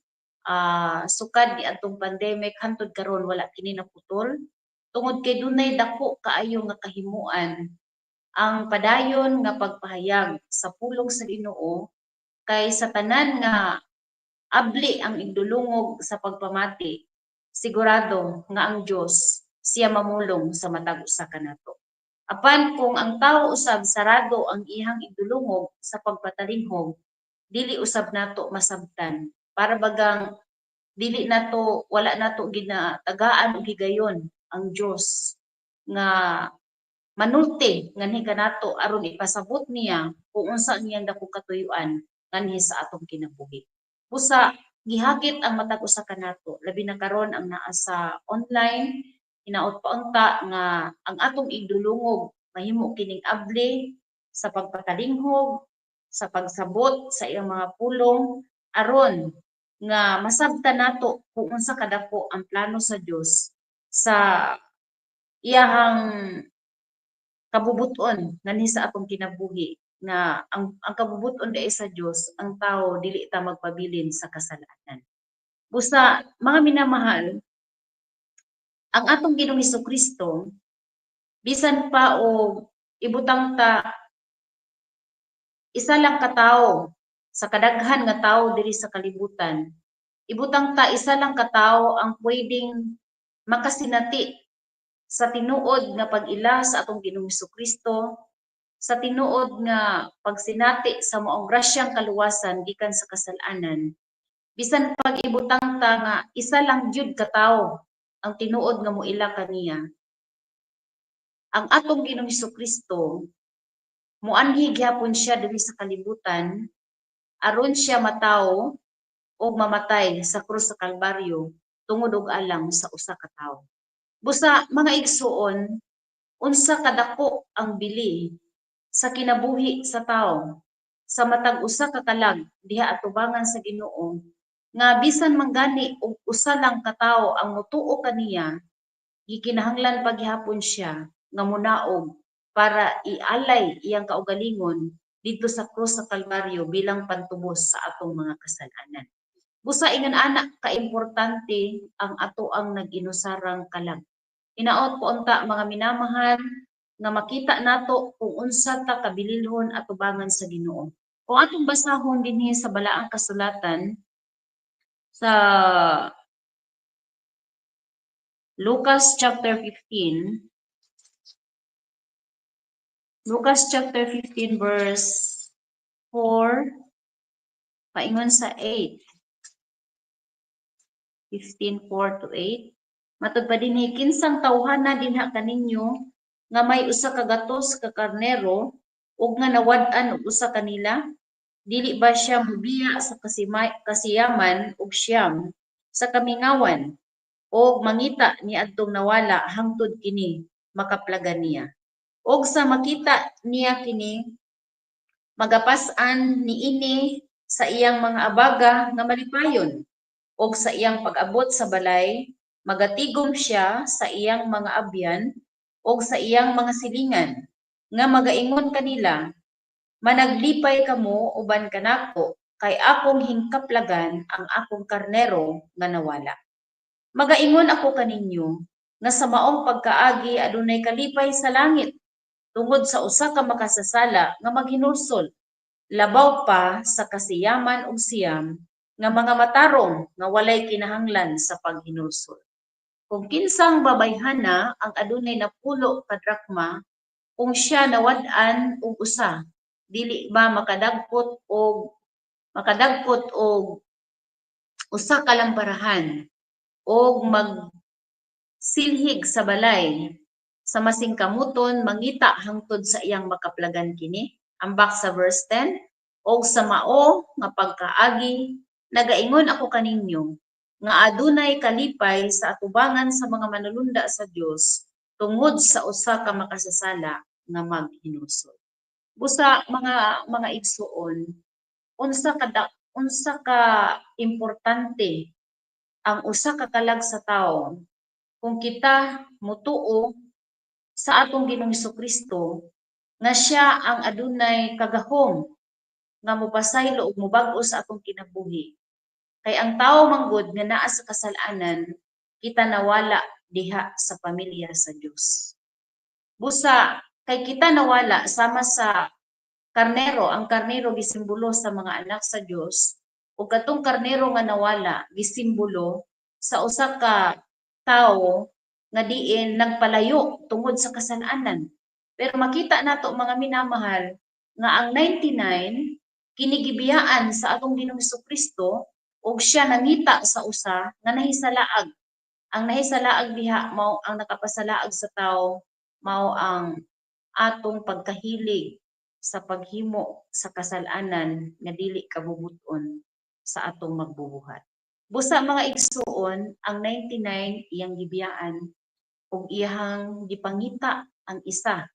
sukad niadtong pandemic hangtod karon wala kini naputol, tungod kay dunay dako kaayo nga kahimuan ang padayon nga pagpahayag sa pulong sa Ginoo, kay sa tanan nga abli ang igdulungog sa pagpamati, sigurado nga ang Dios siya mamulong sa matag usa kanato. Apan kung ang tao usab sarado ang iyang igdulungog sa pagpatalinghog, dili usab nato masabtan. Para bagang dili nato, wala nato ginatagaan og higayon ang Dios nga manulti nganhi kanato aron ipasabot niya kung unsa ang iyang dakong katuyuan nganhi sa atong kinabuhi. Busa gihakit ang matag usa kanato, labi na karon ang naa sa online, hinaot pa unta nga ang atong igdulungog mahimo kining abli sa pagpatalinghog, sa pagsabot sa iyang mga pulong, aron nga masabtan nato kung unsa kadako ang plano sa Dios sa iyahang kabubuton nganhi sa atong kinabuhi, nga ang kabubuton diay sa Dios, ang tao dili ta magpabilin sa kasalanan. Busa, mga minamahal, ang atong Ginoong Kristo, bisan pa o ibutang ta isa lang ka tawo sa kadaghan nga tawo diri sa kalibutan, ibutang ta isa lang ka tawo ang pwedeng makasinati sa tinuod nga pag-ila sa atong Ginoong Kristo, sa tinuod nga pagsinati sa maong grasyang kaluwasan gikan sa kasalanan, bisan pag ibutang ta nga isa lang gyud ka tawo ang tinuod nga moila kaniya, ang atong Ginoong Kristo muanhi gyapon siya diri sa kalibutan aron siya matawo og mamatay sa krus sa Kalbaryo tungod og alang sa usa ka tawo. Busa, mga igsuon, unsa kadako ang bili sa kinabuhi sa tawo sa matag usa ka kalag diha atubangan sa Ginoo, nga bisan man gani og usa lang ka tawo ang motuo kaniya, gikinahanglan pa gihapon siya nga munaog para ialay iyang kaugalingon didto sa krus sa Kalbaryo bilang pantubos sa atong mga kasalanan. Busa ingon ana kaimportante ang ato ang nag-inusarang kalag. Hinaot po unta, mga minamahal, nga makita nato kung unsa ta kabililhon atubangan sa Ginoo. Kung atong basahon dinhi sa Balaang Kasulatan sa Lucas chapter 15. Lucas chapter 15 verse 4 paingon sa 8. 15, 4 to 8. Matod pa dinhi, kinsang tawhana dinha kaninyo nga may usa ka gatos ka karnero ug nga nawad-an og usa kanila, dili ba siya mobiya sa kasiyaman og 90 sa kamingawan og mangita niadtong nawala hangtod kini makaplagan niya? Og sa makita niya kini, magapas-an niini sa iyang mga abaga nga malipayon. Og sa iyang pag-abot sa balay, magatigom siya sa iyang mga abyan og sa iyang mga silingan nga magaingon kanila, "Managlipay kamo uban kanako kay akong hingkaplagan ang akong karnero nga nawala." Magaingon ako kaninyo nga sa maong pagkaagi adunay kalipay sa langit tungod sa usa ka makasasala nga maghinulsol, labaw pa sa 99 nga mga matarong nga walay kinahanglan sa paghinulsol. Kung kinsang babayhana ang adunay 10 ka drakma, kung siya nawad-an og usa, dili ba makadagkot og usa ka lamparahan og magsilhig sa balay sa masingkamuton mangita hangtod sa iyang makaplagan kini? Ambak sa verse 10, og sa mao nga pagkaagi, nagaingon ako kaninyo nga adunay kalipay sa atubangan sa mga manulunda sa Dios tungod sa usa ka makasasala nga maghinulsol. Busa, mga igsuon, unsa ka importante ang usa ka kalag sa tawo kung kita mutuo sa atong Ginoong Kristo nga siya ang adunay kagahom nga mopasaylo ug mobag-o sa atong kinabuhi. Kay ang tawo manggod nga naa sa kasalanan, kita nawala diha sa pamilya sa Dios. Busa kay kita nawala sama sa karnero, ang karnero gisimbolo sa mga anak sa Dios, ug katong karnero nga nawala gisimbolo sa usa ka tawo nga diin nagpalayo tungod sa kasalanan. Pero makita nato, mga minamahal, nga ang 99 kini gibiyaan sa atong Ginoong Kristo ug siya nangita sa usa nga nahisalaag. Ang nahisalaag diha mao ang nakapasalaag sa tawo, mao ang atong pagkahilig sa paghimo sa kasalanan nga dili kabubut-on sa atong magbubuhat. Busa, mga igsuon, ang 99 iyang gibiyaan ug iyang gipangita ang isa.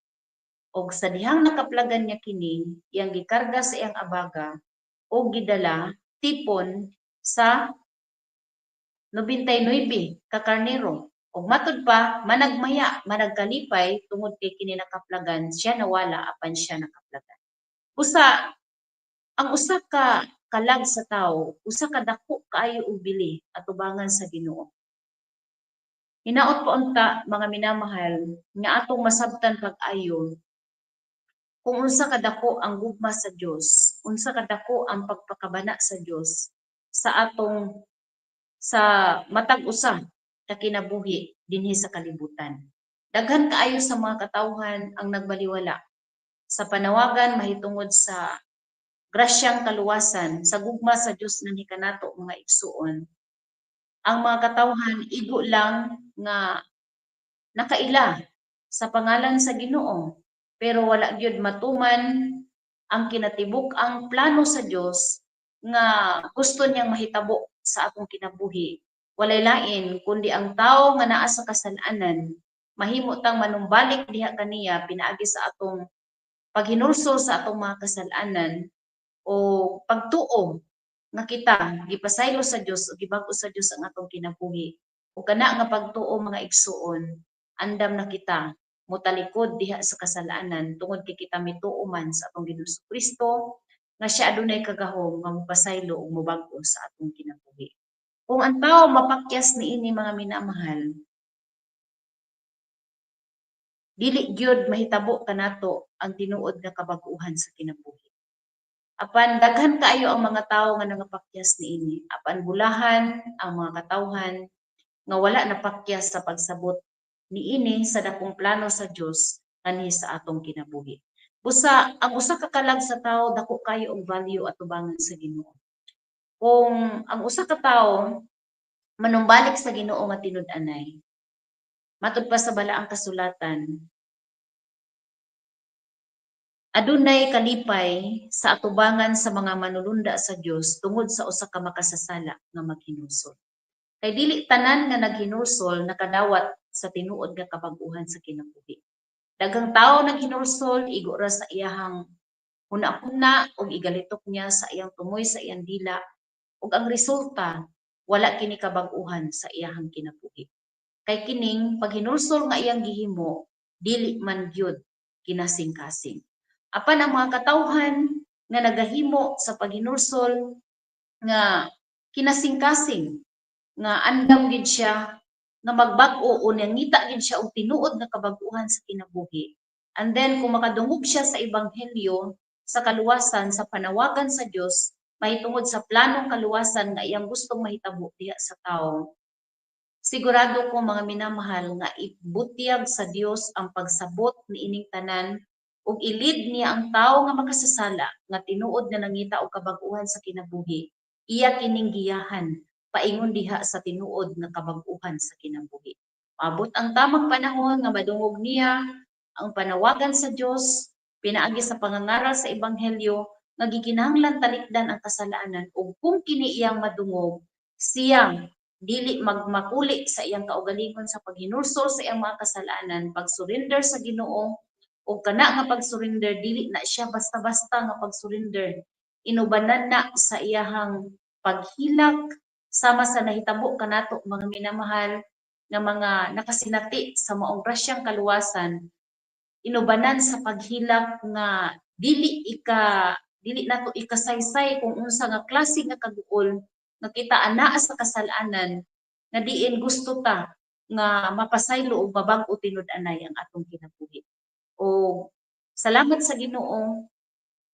Og sa dihang nakaplagan niya kini, iyang gikarga sa iyang abaga ug gidala tipon sa 99 ka karnero. Ug matud pa, managmaya, managkalipay tungod kay kini nakaplagan, siya nawala apan siya nakaplagan. Usa ang usa ka kalag sa tawo, usa ka dako kaayo og bili atubangan sa Ginoo. Hinaot pa unta, mga minamahal, nga atong masabtan pag-ayo kung unsa kadako ang gugma sa Dios, unsa kadako ang pagpakabana sa Dios sa atong sa matag usa ka kinabuhi dinhi sa kalibutan. Daghan kaayo sa mga katawhan ang nagbaliwala sa panawagan mahitungod sa grasyang kaluwasan, sa gugma sa Dios nganhi kanato, mga igsuon. Ang mga katawhan igo lang nga nakaila sa pangalan sa Ginoo, pero wala gyud matuman ang kinatibuk-ang plano sa Dios nga gusto niyang mahitabo sa atong kinabuhi. Walay lain kundi ang tawo nga naa sa kasalanan mahimo tang manumbalik diha kaniya pinaagi sa atong paghinulsol sa atong mga kasalanan o pagtuo nga kita gipasaylo sa Dios o gibag-o sa Dios ang atong kinabuhi. O kana nga pagtuo, mga igsuon, andam na kita motalikod diha sa kasalanan tungod kay kita mituo man sa atong Ginoong Kristo nga siya adunay kagahom nga mopasaylo ug mobag-o sa atong kinabuhi. Kung ang tao mapakyas niini, mga minamahal, dili gyud mahitabo kanato ang tinuod nga kabag-uhan sa kinabuhi. Apan daghan kaayo ang mga tawo nga nangapakyas niini. Apan bulahan ang mga katawhan. nga wala napakyas sa pagsabot niini sa dakong plano sa Dios nganhi sa atong kinabuhi. Busa ang usa ka kalag sa tawo, dako kayo og value atubangan sa Ginoo. Kung ang usa ka tawo manumbalik sa Ginoo nga tinud-anay, matud pa sa Balaang Kasulatan, adunay kalipay sa atubangan sa mga manulunda sa Dios tungod sa usa ka makasasala nga maghinulsol. Kay dili tanan nga naghinulsol nakadawat sa tinuod nga kabag-uhan sa kinabuhi. Daghang tawo naghinulsol, igo ra sa iyahang huna-huna ug igalitok niya sa iyang tumoy, sa iyang dila, ug ang resulta, wala kini kabag-uhan sa iyahang kinabuhi. Kay kining paghinulsol nga iyang gihimo, dili man gyud kinasing-kasing. Apan ang mga katawhan nga nagahimo sa paghinulsol nga kinasing-kasing, nga andam gid siya nga magbag-o o nangita gid siya og tinuod nga kabag-uhan sa kinabuhi. And then kung makadungog siya sa ebanghelyo sa kaluwasan, sa panawagan sa Dios mahitungod sa planong kaluwasan nga iyang gustong mahitabo diha sa tawo, sigurado ko, mga minamahal, nga ibutyag sa Dios ang pagsabot niining tanan ug i-lead niya ang tawo nga makasasala nga tinuod nga nangita og kabag-uhan sa kinabuhi. Iya kining giyahan paingon diha sa tinuod nga kabag-uhan sa kinabuhi. Maabot ang tamang panahon nga madungog niya ang panawagan sa Dios pinaagi sa pangangaral sa ebanghelyo nga gikinahanglan talikdan ang kasalanan, ug kung kini iyang madungog, siya dili magmakuli sa iyang kaugalingon sa paghinulsol sa iyang mga kasalanan, pag-surrender sa Ginoo. Ug kana nga pag-surrender, dili na siya basta-basta nga pag-surrender, inubanan na sa iyahang paghilak, sama sa nahitabo kanato, mga minamahal, nga mga nakasinati sa maong grasyang kaluwasan, inubanan sa paghilak nga dili nato ikasaysay kung unsa nga klase nga kaguol nga kita anaa sa kasalanan nga diin gusto ta nga mapasaylo ug mabag-o tinud-anay ang atong kinabuhi. O salamat sa Ginoo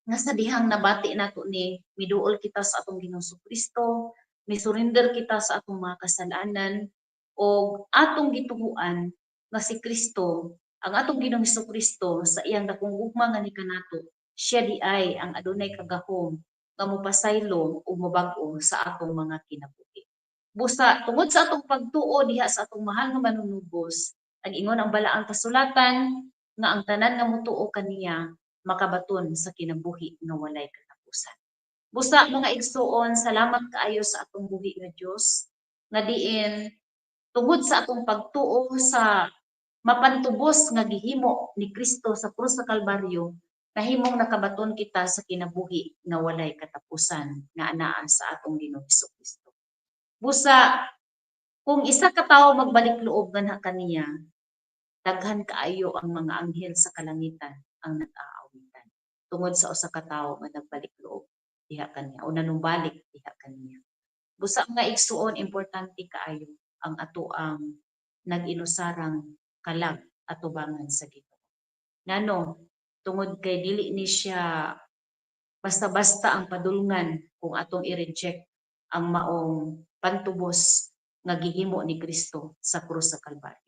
nga sa dihang nabati nato ni, miduol kita sa atong Ginoong Kristo, mi-surrender kita sa atong mga kasalanan ug atong gituhuan nga si Kristo, ang atong Ginoong Kristo, sa iyang dakong gugma nga ni kanato, siya di ay ang adunay kagahom nga mopasaylo ug mobag-o sa atong mga kinabuhi. Busa tungod sa atong pagtuo diha sa atong mahal nga Manunubos, nag-ingon ang Balaang Kasulatan nga ang tanan nga motuo kaniya makabaton sa kinabuhi nga walay katapusan. Busa, mga igsuon, salamat kaayo sa atong buhi nga Dios nga diin tungod sa atong pagtuo sa mapantubos nga gihimo ni Kristo sa krus sa Kalbaryo, nahimong nakabaton kita sa kinabuhi nga walay katapusan nga anaa sa atong Ginoong Kristo. Busa kung isa ka tawo magbalik loob nganha kaniya, daghan kaayo ang mga anghel sa kalangitan ang nag-aawitan tungod sa usa ka tawo nga nagbalik loob diha kaniya o nanumbalik diha kaniya. Busa, mga igsuon, importante kaayo ang atoang nag-inusarang kalag atubangan sa Ginoo. Ngano? Tungod kay dili ni siya basta-basta ang padulngan kung atong i-reject ang maong pantubos nga gihimo ni Kristo sa krus sa Kalbaryo.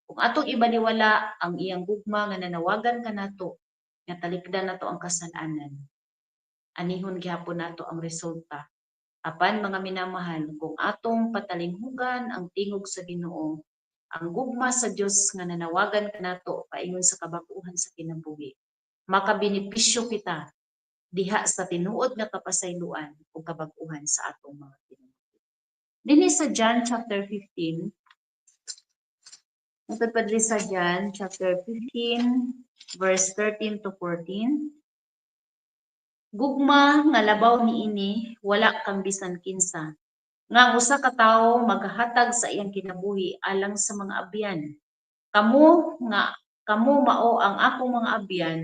Kung atong ibaliwala ang iyang gugma nga nanawagan kanato nga talikdan nato ang kasalanan, anihon gihapon nato ang resulta. Apan, mga minamahal, kung atong patalinghugan ang tingog sa Ginoo, ang gugma sa Dios nga nanawagan kanato paingon sa kabag-uhan sa kinabuhi, makabenepisyo kita diha sa tinuod nga kapasayloan o kabag-uhan sa atong mga kinabuhi. Dinhi sa John chapter 15, matod pa diri sa John chapter 15 verse 13 to 14, "Gugma nga labaw niini wala kang bisan kinsa, nga ang usa ka tawo magahatag sa iyang kinabuhi alang sa mga abyan. Kamo nga kamo mao ang akong mga abyan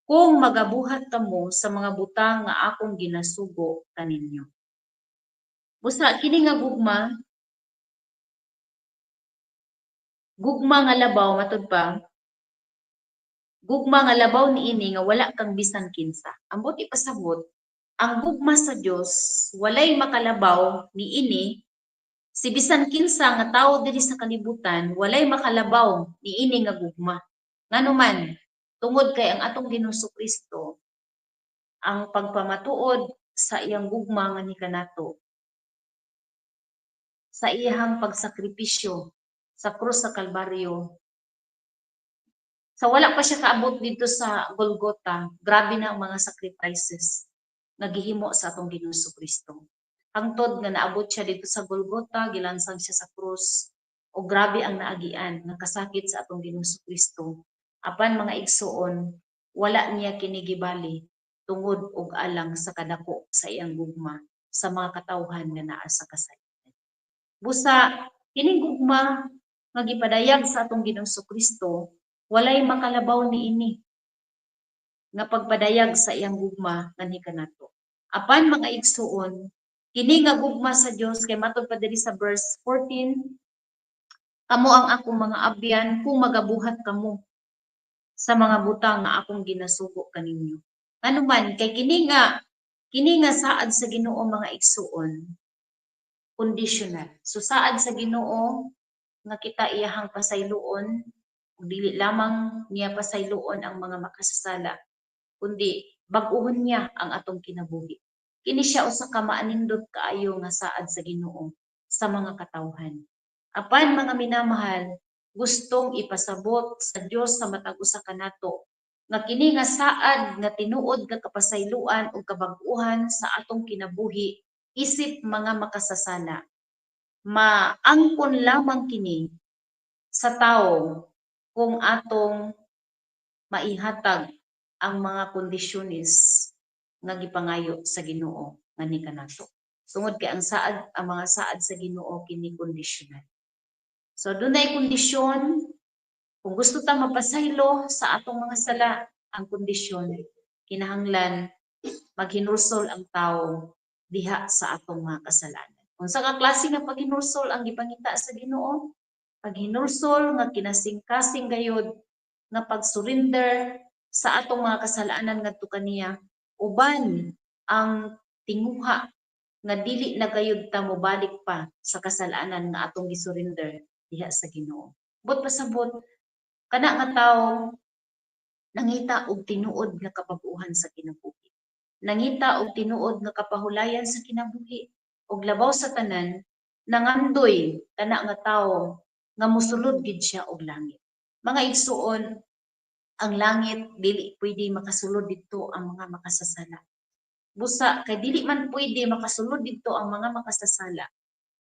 kung magabuhat kamo sa mga butang nga akong ginasugo kaninyo." Busa kini nga gugma, gugma nga labaw, matud pa, gugma nga labaw niini nga wala kang bisan kinsa. Ambot ipasabot, ang gugma sa Dios walay makalabaw niini. Si bisan kinsa nga tawo diri sa kalibutan, walay makalabaw niini nga gugma. Ngano man, tungod kay ang atong Ginoong Kristo, ang pagpamatuod sa iyang gugma nga ni kanato, sa iyang pagsakripisyo sa krus sa Kalbaryo, sa wala pa siya kaabot dito sa Golgotha, grabe na ang mga sacrifices nga gihimo sa atong Ginoong Kristo. Hangtod nga naabot siya dito sa Golgotha, gilansang siya sa krus, o grabe ang naagian nga kasakit sa atong Ginoong Kristo. Apan, mga igsuon, wala niya kini gibali tungod og alang sa kadako sa iyang gugma sa mga katawhan nga naa sa kasalanan. Busa kining gugma nga gipadayag sa atong Ginoong Kristo, walay makalabaw niini nga pagpadayag sa iyang gugma nganhi kanato. Apan, mga igsuon, kini nga gugma sa Dios kay matod pa diri sa verse 14, "Kamo ang akong mga abyan kung magabuhat kamo sa mga butang nga akong ginasugo kaninyo." Ngano man, kay kini nga saad sa Ginoo, mga igsuon, conditional. So saad sa Ginoo nga kita iyahang pasayloon, ug dili lamang niya pasayloon ang mga makasasala, kundi bag-uhon niya ang atong kinabuhi. Kini siya usa ka maanindot kaayo nga saad sa Ginoo sa mga katawhan. Apan, mga minamahal, gustong ipasabot sa Dios sa matag usa kanato nga kini nga saad nga tinuod nga kapasayloan ug kabag-uhan sa atong kinabuhi isip mga makasasala, maangkon lamang kini sa tawo kung atong maihatag ang mga kondisyones nga gipangayo sa Ginoo nganhi kanato. Tungod kay ang mga saad sa Ginoo kini conditional. So dunay kondisyon kung gusto ta mapasaylo sa atong mga sala. Ang kondisyon, kinahanglan maghinulsol ang tawo diha sa atong mga kasalanan. Unsa ka klase nga paghinulsol ang gipangita sa Ginoo? Paghinulsol nga kinasingkasing gayud nga pag-surrender sa atong mga kasalanan ngadto kaniya, uban ang tinguha nga dili na gayud ta mobalik pa sa kasalanan nga atong gisurrender diha sa Ginoo. Buot pasabot, kana nga tawo nangita og tinuod nga kabag-uhan sa kinabuhi. Nangita og tinuod nga kapahulayan sa kinabuhi, ug labaw sa tanan, nangandoy kana nga tawo nga mosulod gid siya og langit. Mga igsuon, ang langit dili pwede makasulod didto ang mga makasasala. Busa kay dili man pwede makasulod didto ang mga makasasala,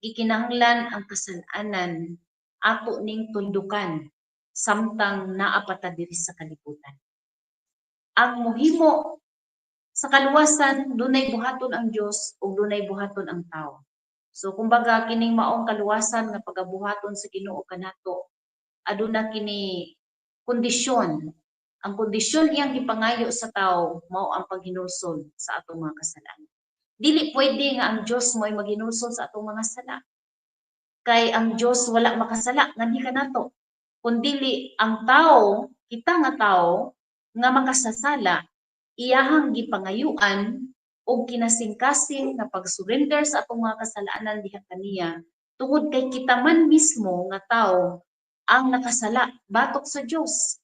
gikinahanglan ang kasalanan ato ning tundukan samtang naa pa ta diri sa kalibutan. Ang muhimo sa kaluwasan, dunay buhaton ang Dios ug dunay buhaton ang tao. So kumbaga, kining maong kaluwasan nga pagabuhaton sa Ginoo kanato, aduna kini kondisyon. Ang kondisyon iyang gipangayo sa tao mao ang paghinulsol sa atong mga kasalanan. Dili pwede nga ang Dios mo'y maghinulsol sa atong mga sala. Kay ang Dios wala makasala nganhi kanato. Kundili ang tao, kita nga tao nga makasasala, iyahang gipangayuan og kinasingkasing nga pag-surrender sa atong mga kasalanan diha kaniya, tungod kay kita man mismo nga tao ang nakasala batok sa Dios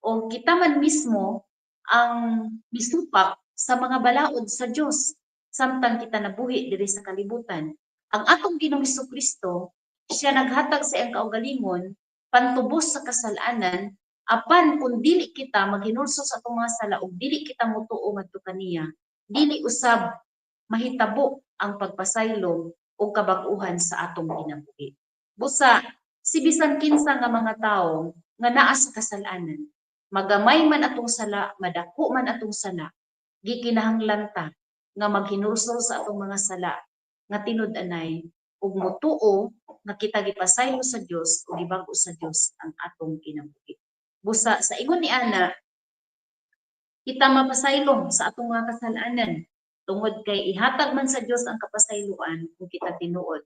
o kita man mismo ang misupak sa mga balaod sa Dios samtang kita nabuhi diri sa kalibutan. Ang atong Ginoong Kristo, siya naghatag sa iyang kaugalingon pantubos sa kasalanan, apan kung dili kita maghinulsol sa atong mga sala ug dili kita motuo ngadto kaniya, dili usab mahitabo ang pagpasaylo o kabag-uhan sa atong kinabuhi. Busa si bisan kinsa nga mga tawo nga naa sa kasalanan, magamay man atong sala, madako man atong sala, gikinahanglan ta nga maghinulsol sa atong mga sala nga tinud-anay ug motuo nga kita gipasaylo sa Dios ug gibag-o sa Dios ang atong kinabuhi. Busa sa ingon ni ana, kita mapasaylo sa atong mga kasalanan tungod kay ihatag man sa Dios ang kapasayloan kung kita tinuod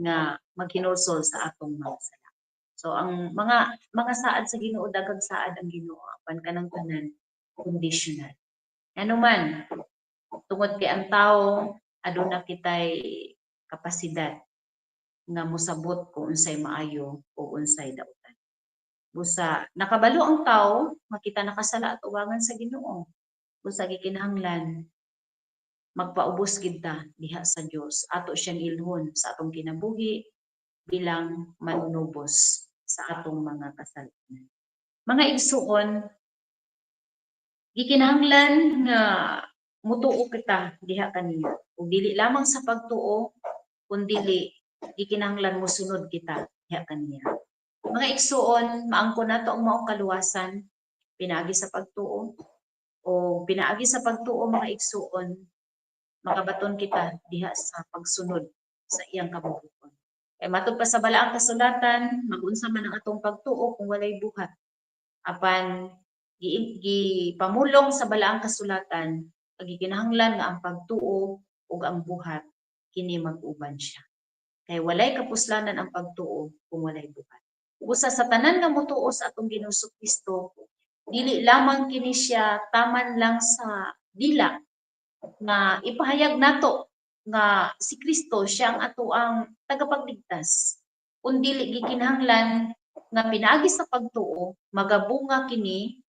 nga maghinulsol sa atong mga sala. So ang mga saad sa Ginoo, daghang saad ang Ginoo, apan kanang tanan conditional. Ano man, tungod kay ang tao aduna kitay kapasidad nga mosabot kung unsay maayo o unsay dautan. Busa nakabalo ang tao, makita nakasala at uwangan sa Ginoo. Busa gikinahanglan magpaubos gid ta diha sa Dios. Ato siyang ilhon sa atong kinabuhi bilang manunubos sa atong mga kasalanan. Mga igsuon, gikinahanglan nga mutuo kita diha kaniya. Ug dili lamang sa pagtuo, kundili gikinahanglan mosunod kita diha kaniya. Mga igsuon, maangkon nato ang maong kaluwasan pinaagi sa pagtuo o pinaagi sa pagtuo, mga igsuon, makabaton kita diha sa pagsunod sa iyang kabubut-on. Kay matud pa sa balaang kasulatan, magunsa man ang atong pagtuo kung walay buhat. Apan gipamulong sa balaang kasulatan, gikinahanglan nga ang pagtuo ug ang buhat kini mag-uban siya. Kay walay kapuslanan ang pagtuo kung walay buhat. Busa sa tanan nga motuo sa atong Ginoong Kristo, dili lamang kini siya taman lang sa dila nga ipahayag nato nga si Kristo siya ang atoang tagapagligtas. Kundili gikinahanglan nga pinaagi sa pagtuo magabunga kini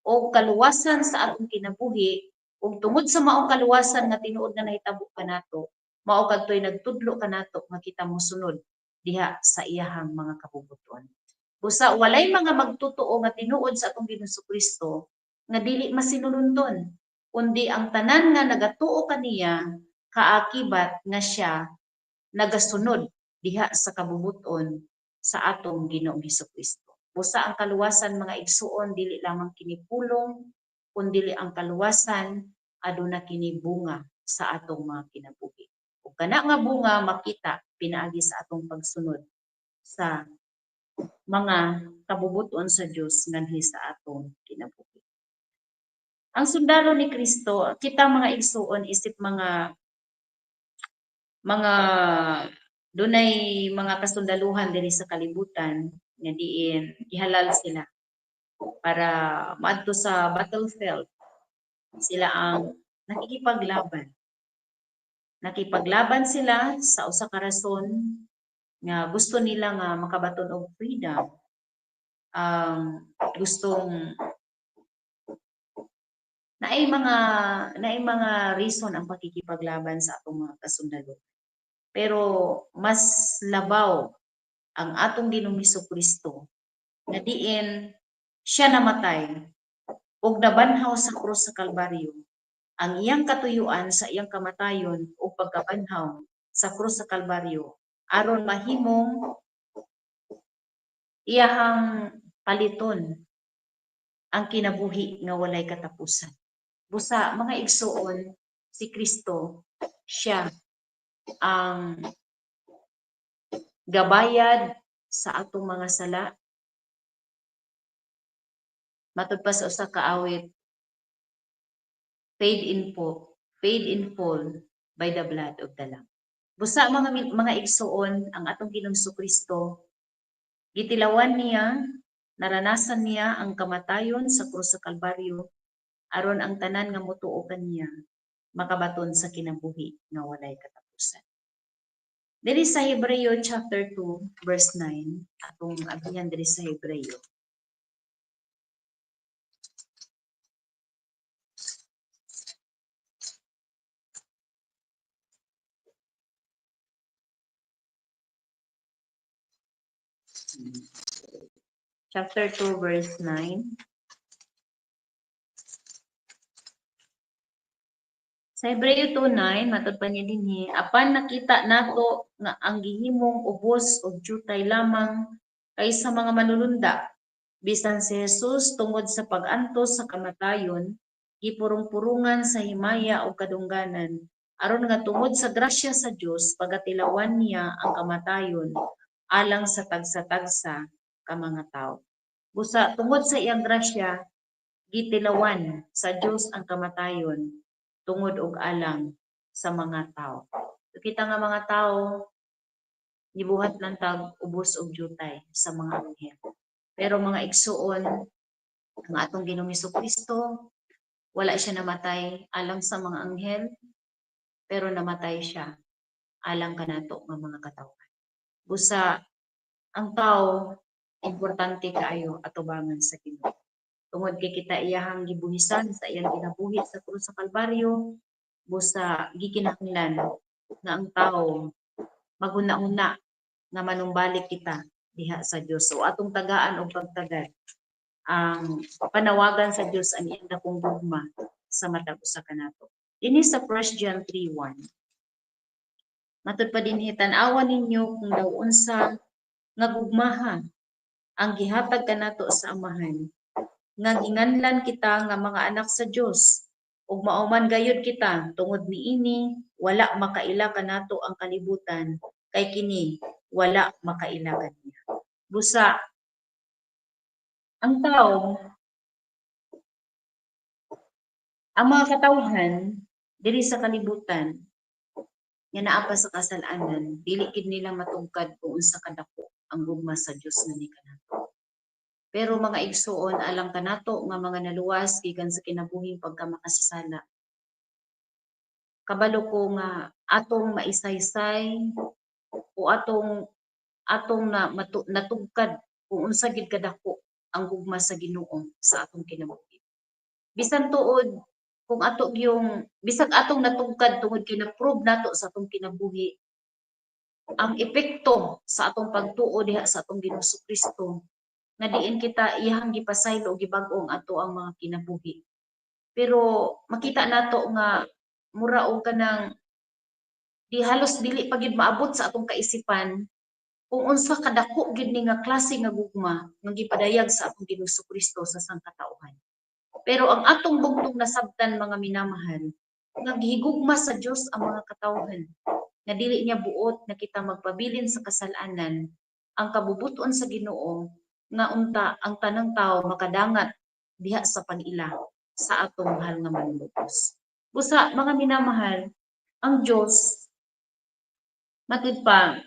og kaluwasan sa atong kinabuhi, ug tungod sa maong kaluwasan nga tinuod nga nahitabo kanato, mao kadtoy nagtudlo kanato nga kita mosunod diha sa iyahang mga kabubuton. Busa walay mga magtutoo nga tinuod sa atong Ginoong Kristo nga dili masinulondon, kundi ang tanan nga nagatuo kaniya kaakibat nga siya nagasunod diha sa kabubuton sa atong Ginoong Kristo. Busa ang kaluwasan, mga igsuon, dili lamang kini pulong, kundi ang kaluwasan aduna kini bunga sa atong mga kinabuhi. Ug kana nga bunga makita pinaagi sa atong pagsunod sa mga kabubuton sa Dios nganhi sa atong kinabuhi. Ang sundalo ni Kristo, kita mga igsuon, isip mga dunay mga kasundaluhan diri sa kalibutan nga diin gihalal sila para maadto sa battlefield. Sila ang nakikipaglaban. Nakipaglaban sila sa usa ka rason nga gusto nila nga makabaton og freedom. Ang gustong naay mga reason ang pakikipaglaban sa atong mga kasundalo. Pero mas labaw ang atong Ginoong Kristo nga diin siya namatay ug nabanhaw sa krus sa Kalbaryo. Ang iyang katuyuan sa iyang kamatayon ug pagkabanhaw sa krus sa Kalbaryo aron mahimong iyahang paliton ang kinabuhi nga walay katapusan. Busa mga igsuon, si Kristo siya ang gabayad sa atong mga sala. Matud pa sa usa ka awit, paid in full by the blood of the Lamb. Busa mga igsuon, ang atong Ginoong Kristo gitilawan niya, naranasan niya ang kamatayon sa krus sa Kalbaryo aron ang tanan nga motuo kaniya makabaton sa kinabuhi nga walay katapusan. Diri sa Hebreo chapter 2 verse 9, atong abihan diri sa Hebreo. Chapter 2 verse 9. Sa Hebreo 2:9, matud pa niya dinhi, apan nakita nato nga ang gihimong ubos og jutay lamang kaysa mga manulunda, bisan si Jesus tungod sa pag-antos sa kamatayon, gipurong-purungan sa himaya ug kadungganan, aron nga tungod sa grasya sa Dios pagatilawan niya ang kamatayon alang sa tagsa-tagsa ka mga tawo. Busa tungod sa iyang grasya, gitilawan sa Dios ang kamatayon tungod og alang sa mga tao. So, kita nga mga tao gibuhat lang tag ubos og jutay sa mga anghel. Pero mga igsuon, ang atong Ginoong Kristo, wala siya namatay alang sa mga anghel, pero namatay siya alang kanato nga mga katawhan. Busa ang tao importante kaayo atubangan sa Ginoo. Tungod kay kita iyahang gibuhisan sa iyang kinabuhi sa krus sa Kalbaryo, busa gikinahanglan nga ang tao maghuna-huna nga manumbalik kita diha sa Dios. So atong tagaan og pagtagad ang panawagan sa Dios, ang iyang dakong gugma sa matag usa kanato. Dinhi sa 1 John 3:1. Matud pa dinhi, tan-awa ninyo kung daw unsa nga gugmaha ang gihatag kanato sa Amahan nga ginganlan kita nga mga anak sa Dios, ug mao man gayud kita. Tungod niini wala makaila kanato ang kalibutan, kay kini wala makaila kaniya. Busa ang tao, ang mga katawhan diri sa kalibutan nga naa pa sa kasalanan, dili gid nila matungkad kung unsa kadako ang gugma sa Dios nga ni kanato. Pero mga igsuon, alang kanato nga mga naluwas gikan sa kinabuhing pagkamakasasala, kabalo ko nga atong maisaysay o atong atong na natugkad kung unsa gid kadako ang gugma sa Ginoo sa atong kinabuhi. Bisan tuod kung ato yung bisag atong natugkad tungod kay na-prove nato sa atong kinabuhi ang epekto sa atong pagtuo diha sa atong Ginoong Kristo, nga diin kita iyahang gipasaylo o gibag-o ang ato ang mga kinabuhi. Pero makita nato nga mura og kanang di halos dili pa gid maabot sa atong kaisipan kung unsa kadako gid ni nga klase nga gugma nga gipadayag sa atong Ginoong Kristo sa sangkatauhan. Pero ang atong bugtong nasabtan, mga minamahal, nga gihigugma sa Dios ang mga katawhan, nga dili niya buot nga kita magpabilin sa kasalanan. Ang kabubuton sa Ginoo nga unta ang tanang tawo makadangat diha sa pag-ila sa atong mahal nga Manluluwas. Busa mga minamahal, ang Dios, matud pa,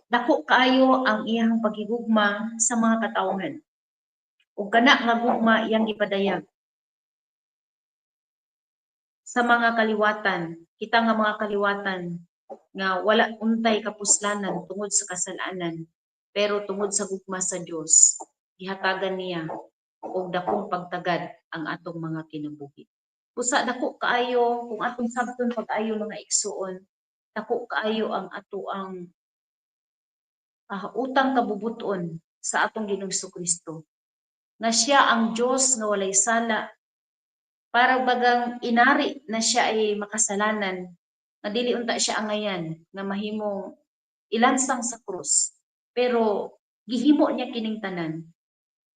dako kaayo ang iyang paghigugma sa mga katawhan. Ug kana nga gugma iyang gipadayag sa mga kaliwatan, kita nga mga kaliwatan nga wala untay kapuslanan tungod sa kasalanan, pero tungod sa gugma sa Dios, gihatagan niya og dakong pagtagad ang atong mga kinabuhi. Busa dako kaayo kung atong sabton pag-ayo, mga igsuon, dako kaayo ang ato ang utang kabubuton sa atong Ginoong Kristo. Nga siya ang Dios nga walay sala, para bagang inari na siya ay makasalanan, nga dili unta siya angayan nga mahimong ilansang sa krus. Pero gihimo niya kining tanan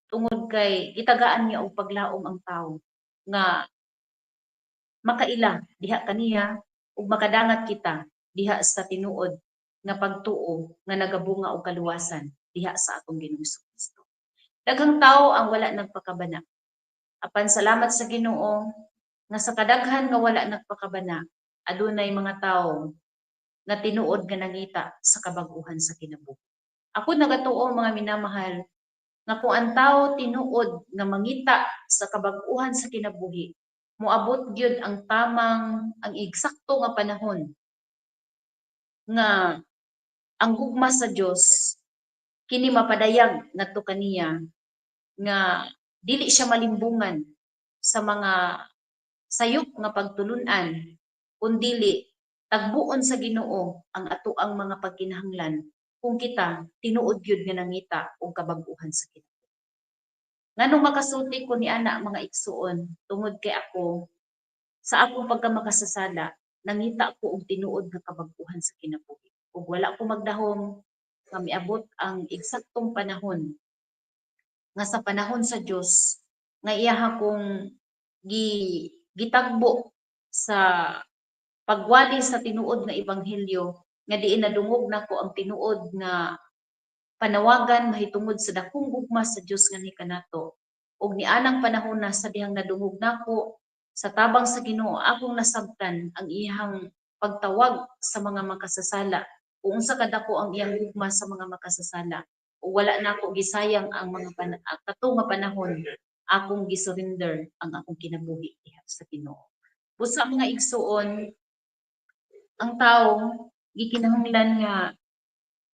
tungod kay gitagaan niya og paglaom ang tawo nga makaila diha kaniya ug makadangat kita diha sa tinuod nga pagtuo nga nagabunga og kaluwasan diha sa atong Ginoong Kristo. Daghang tao ang wala nagpakabana. Apan salamat sa Ginoo nga sa kadaghan nga wala nagpakabana, adunay mga tawo nga tinuod nga nangita sa kabag-uhan sa kinabuhi. Ako nagatuo, mga minamahal, nga kung ang tao tinuod nga mangita sa kabag-uhan sa kinabuhi, moabot gyud ang tamang, ang eksakto nga panahon nga ang gugma sa Dios kini mapadayag ngadto kaniya, nga dili siya malimbungan sa mga sayop nga pagtulun-an, kundili tagbuon sa Ginoo ang atoang mga pagkinahanglan kung kita tinuod gyud nga nangita og kabag-uhan sa kinabuhi. Nganong makasulti ko ni ana, mga igsuon? Tungod kay ako sa akong pagkamakasasala, nangita ko og tinuod nga kabag-uhan sa kinabuhi. Ug wala ko magdahom nga miabot ang eksaktong panahon nga sa panahon sa Dios nga iyaha kong gitagbo sa pagwali sa tinuod nga ebanghelyo, nga diin nadungog nako ang tinuod nga panawagan mahitungod sa dakong gugma sa Dios nga ni kanato. Ug nianang panahon na sa dihang nadungog nako sa tabang sa Ginoo, akong nasabtan ang iyang pagtawag sa mga makasasala, kung unsa kadako ang iyang gugma sa mga makasasala, ug wala nako gisayang ang mga kato nga panahon, akong gisurrender ang akong kinabuhi diha sa Ginoo. Busa mga igsuon, ang tao gikinahanglan nga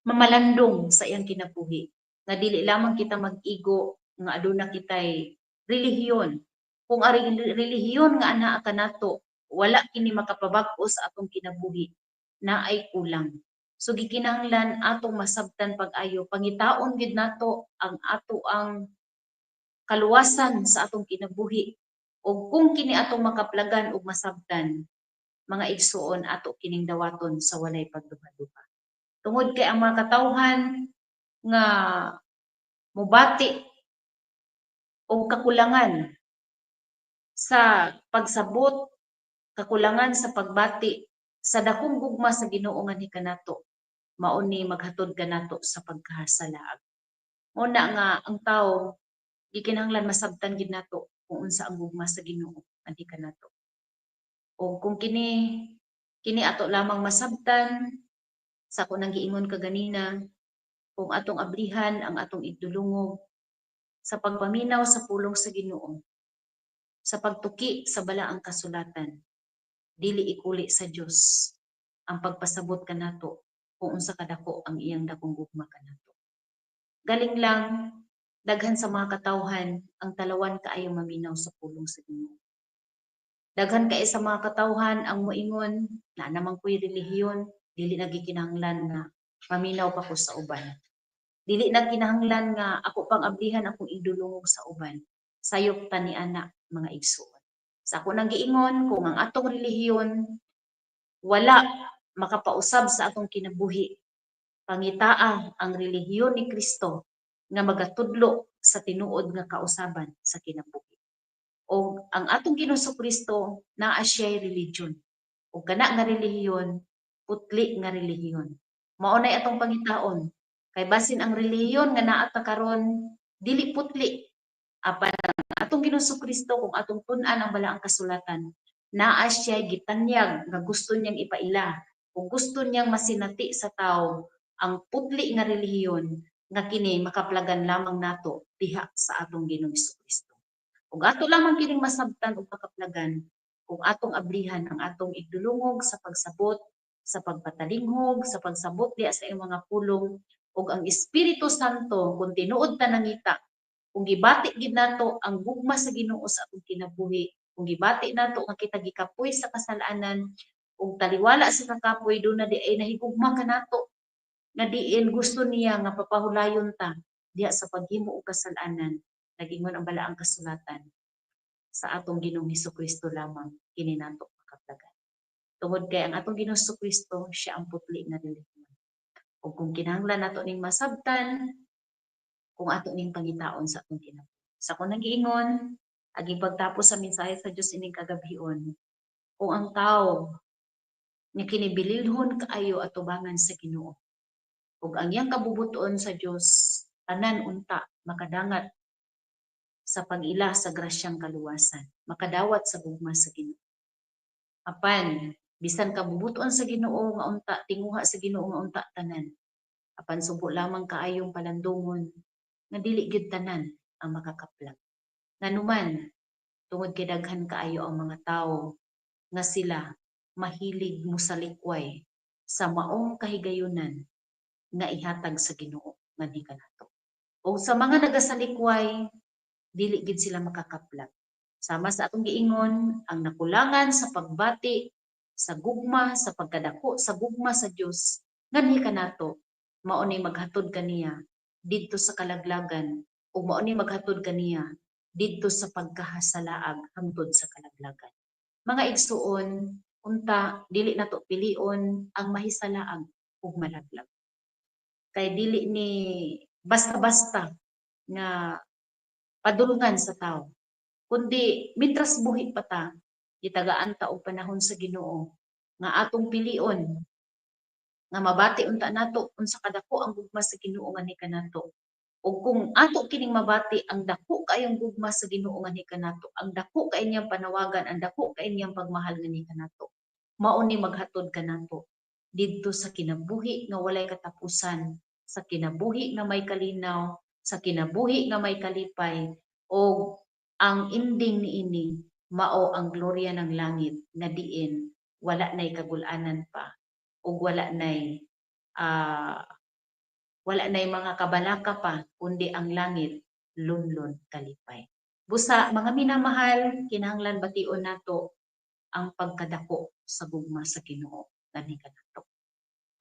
Mamalandong sa iyang kinabuhi nga dili lamang kita mag-igo nga aduna kitay relihiyon. Kung ang relihiyon nga anaa kanato wala kini makapabag-o sa atong kinabuhi, naay kulang. So gikinahanglan atong masabtan pag-ayo, pangitaon gid nato ang ato ang kaluwasan sa atong kinabuhi. Ug kung kini atong makaplagan ug masabtan, mga igsuon, ato kining dawaton sa walay pagduha-duha. Tungod kay ang mga katawhan nga mobati og kakulangan sa pagsabot, kakulangan sa pagbati sa dakong gugma sa Ginoo nganhi kanato, mao ni maghatod kanato sa pagkahasalaag. Mao na nga ang tawo gikinahanglan masabtan gid nato kung unsa ang gugma sa Ginoo nganhi kanato. O kung kini kini ato lamang masabtan sa ako nang giingon kaganina, kung atong ablihan ang atong igdulungog sa pagpaminaw sa pulong sa Ginoo, sa pagtuki sa balaang kasulatan, dili ikuli sa Dios ang pagpasabot kanato kung unsa kadako ang iyang dakong gugma kanato. Galing lang daghan sa mga katawhan ang talawan kaayo maminaw sa pulong sa Ginoo. Daghan kay sa mga katawhan ang moingon na naman ko'y relihiyon, dili na gikinahanglan nga maminaw pa ko sa uban. Dili na kinahanglan nga ako pang ablihan akong idulungog sa uban. Sayop ta ni ana, mga igsuon. Sa ako nang giingon, kung ang atong relihiyon wala makapausab sa atong kinabuhi, pangitaa ang relihiyon ni Kristo nga magatudlo sa tinuod nga kausaban sa kinabuhi. O ang atong Ginoong Kristo naa siya'y religion. O kana nga relihiyon, putli nga relihiyon. Mao nay atong pangitaon kay basin ang relihiyon nga naa ta karon dili putli, apan ang atong Ginoong Kristo, kung atong tun-an ang balaang kasulatan, naa siya gitanyag nga gusto niyang ipaila o gusto niyang masinati sa tawo ang putli nga relihiyon nga kini makaplagan lamang nato diha sa atong Ginoong Kristo. Ug ato lamang kining masabtan ug makaplagan kung atong ablihan ang atong igdulungog sa pagsabot, sa pagpatalinghog, sa pagsabot diha sa iyang mga pulong ug ang Espiritu Santo. Kung tinuod ta nangita, kung gibati gid nato ang gugma sa Ginoo sa atong kinabuhi, kung gibati nato nga kita gikapoy sa kasalanan ug taliwala sa kakapoy duna di ay nahigugma kanato nga diin gusto niya nga papahulayon ta diha sa paghimo og kasalanan, nagingon ang balaang kasulatan, sa atong Ginoong Kristo lamang kini nato makaplagan. Tungod kay ang atong Ginoong Kristo, siya ang putli nga relihiyon. Ug kung kinahanglan nato ning masabtan, kung ato ning pangitaon sa atong kinabuhi. Sa akong nagiingon, agi pagtapos sa mensahe sa Dios ining kagabhion, kung ang tao nga kinibililhon kaayo atubangan sa Ginoo ug ang iyang kabubuton sa Dios, tanan unta makadangat sa pag-ila sa grasyang kaluwasan, makadawat sa gugma sa Ginoo. Apan bisan kabubuton sa Ginoo nga unta, tinguha sa Ginoo nga unta tanan, apan subo lamang kaayong palandungon nga dili gyud tanan ang makakaplag. Nganuman, tungod kay daghan kaayo ang mga tawo nga sila mahilig mosalikway sa maong kahigayunan nga ihatag sa Ginoo nganhi kanato. Ug sa mga nagasalikway, dili gid sila makakaplag. Sama sa atong giingon, ang nakulangan sa pagbati sa gugma, sa pagkadako sa gugma sa Dios nganhi kanato, mao ni maghatod kaniya didto sa kalaglagan ug mao ni maghatod kaniya didto sa pagkahasalaag hangtod sa kalaglagan. Mga igsuon, unta dili nato pilion ang mahisalaag ug malaglag. Kay dili ni basta-basta nga padulungan sa tao, kundi mintras buhi pa ta, gitagaan ta og panahon sa Ginoo nga atong pilion nga mabati unta nato unsa kadako ang gugma sa Ginoo nganhi kanato. Ug kung ato kining mabati ang dako kaayong gugma sa Ginoo nganhi kanato, ang dako kay niyang panawagan, ang dako kay niyang pagmahal nganhi kanato, mao ni maghatod kanato didto sa kinabuhi nga walay katapusan, sa kinabuhi nga may kalinaw, sa kinabuhi nga may kalipay, og ang ending niini mao ang gloria ng langit nga diin wala nay kagul-anan pa ug wala nay Wala na'y mga kabalaka pa, kundi ang langit, lunlon kalipay. Busa, mga minamahal, kinahanglan bation nato ang pagkadako sa gugma sa Ginoo nganhi kanato.